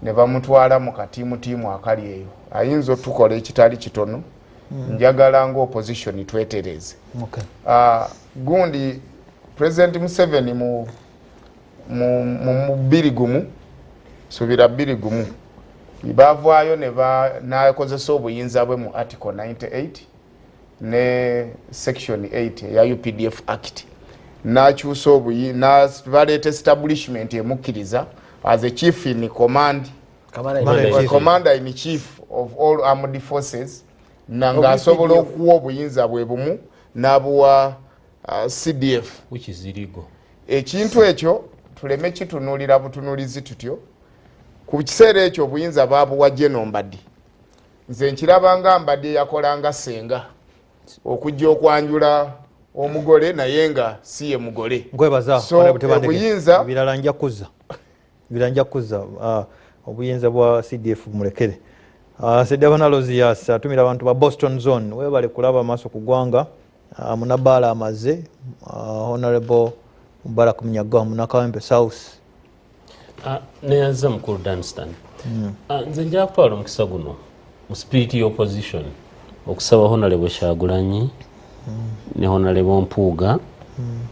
ne bamutwala mu katiimutiimu akali eyo, ayinza otukola ekitali kitono. Njagala nga opposition twetereeze. Gundi President Museveni mu 20 subira 21 bavaayo ne nakozesa obuyinza bwe mu article 98 ne section 8 ya UPDF Act, nakyusa baleeta establishment emukkiriza as a chief in command, commander in chief of all armed forces, nga asobola okuwa obuyinza bwe bumu n'abuwa CDF. Which is illegal. Ekintu ekyo tuleme kitunuulira butunuulizi tutyo. Ku kiseera ekyo obuyinza baabuwa General Mbadi. Nze nkirabanga Mbadi yakolanga ssenga okujja okwanjula omugole naye nga si ye mugole. Nkwebaza. So obuyinza birala nja kuzza, birala nja kuzza obuyinza bwa CDF mulekere. Sedabana Lozias atumira abantu ba Boston Zone, webale kulaba maaso ku ggwanga. Munabbaala amaze, Honorable Mubarak Munyaga Munakawempe South. Neyanziza mukulu Danstan. Nze nja kutwala omukisa guno mu spirit y'opposition okusaba Honorable Kyagulanyi ne Honorable Mpuuga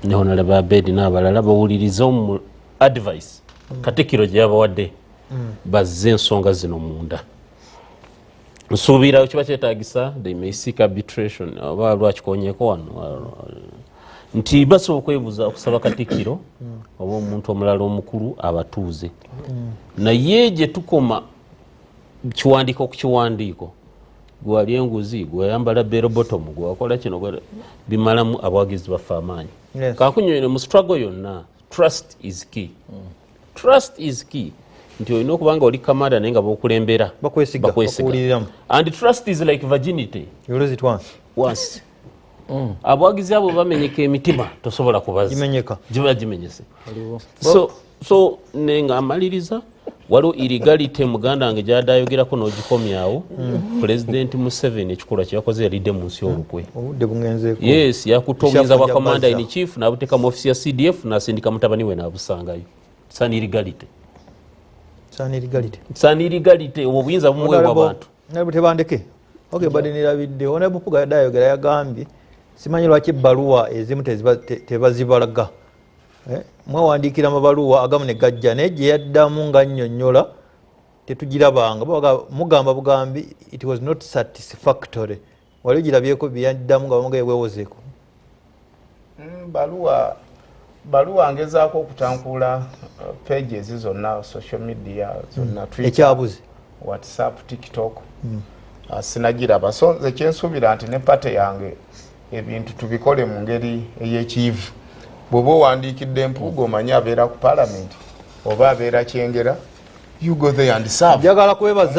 ne Honorable Abedi n'abalala bawulirize mu advice Katikkiro gye yabawadde, bazze ensonga zino munda. Nsuubira kiba kyetaagisa, they may seek arbitration oba lwakikonyeko wano nti basobola okwebuuza okusaba Katikkiro oba omuntu omulala omukulu abatuuze. Naye gye tukoma kiwandiiko ku kiwandiiko, gwali enguzi, gwayambala bell bottom, gwakola kino, bimalamu abawagizi baffe amaanyi. Kankunyonyola mu struggle yonna, trust is key. Trust is key. Nti olina okuba nga oli kamada naye nga bokulembera bakwesiga. And trust is like virginity. You lose it once. Once. Abawagizi abo bamenyeka emitima tosobola kubaza. Gimenyeka. Giba gimenyese. So nenga amaliriza waliwo illegality muganda wange gy'adde ayogerako n'ogikomyawo. President Museveni ekikolwa kye yakoze yalidde mu nsi olukwe. Obudde bungenzeeko. Yes, yakutte obuyinza bwa commander in chief n'abuteeka mu ofisi ya CDF n'asindika mutabani we n'abusangayo. It's an illegality. It's an illegality. Obwo obuyinza bumuweebwa abantu. Honorable Tebandeke. Okay, badde nerabidde. Honorable Mpuuga yadde ayogera yagambye simanyi lwaki ebbaluwa ezimu tebazibalaga. Mwawandiikira amabaluwa agamu ne gajja, naye gye yaddamu nga nnyonnyola Tetugirabanga. Mugamba bugambi it was not satisfactory. Wali ogirabyeko byeyaddamu nga bamugaye wewozeeko? Baluwa ngezaako okutankuula pages zonna, social media zonna, Twitter, Ekyabuze. WhatsApp, TikTok. Sinagiraba. So nze kyensuubira nti ne party yange ebintu tubikole mu ngeri ey'ekiyivu. Bw'oba owandiikidde Mpuuga, omanyi abeera ku parliament oba abeera Kyengera, you go there and serve. Njagala kwebaza.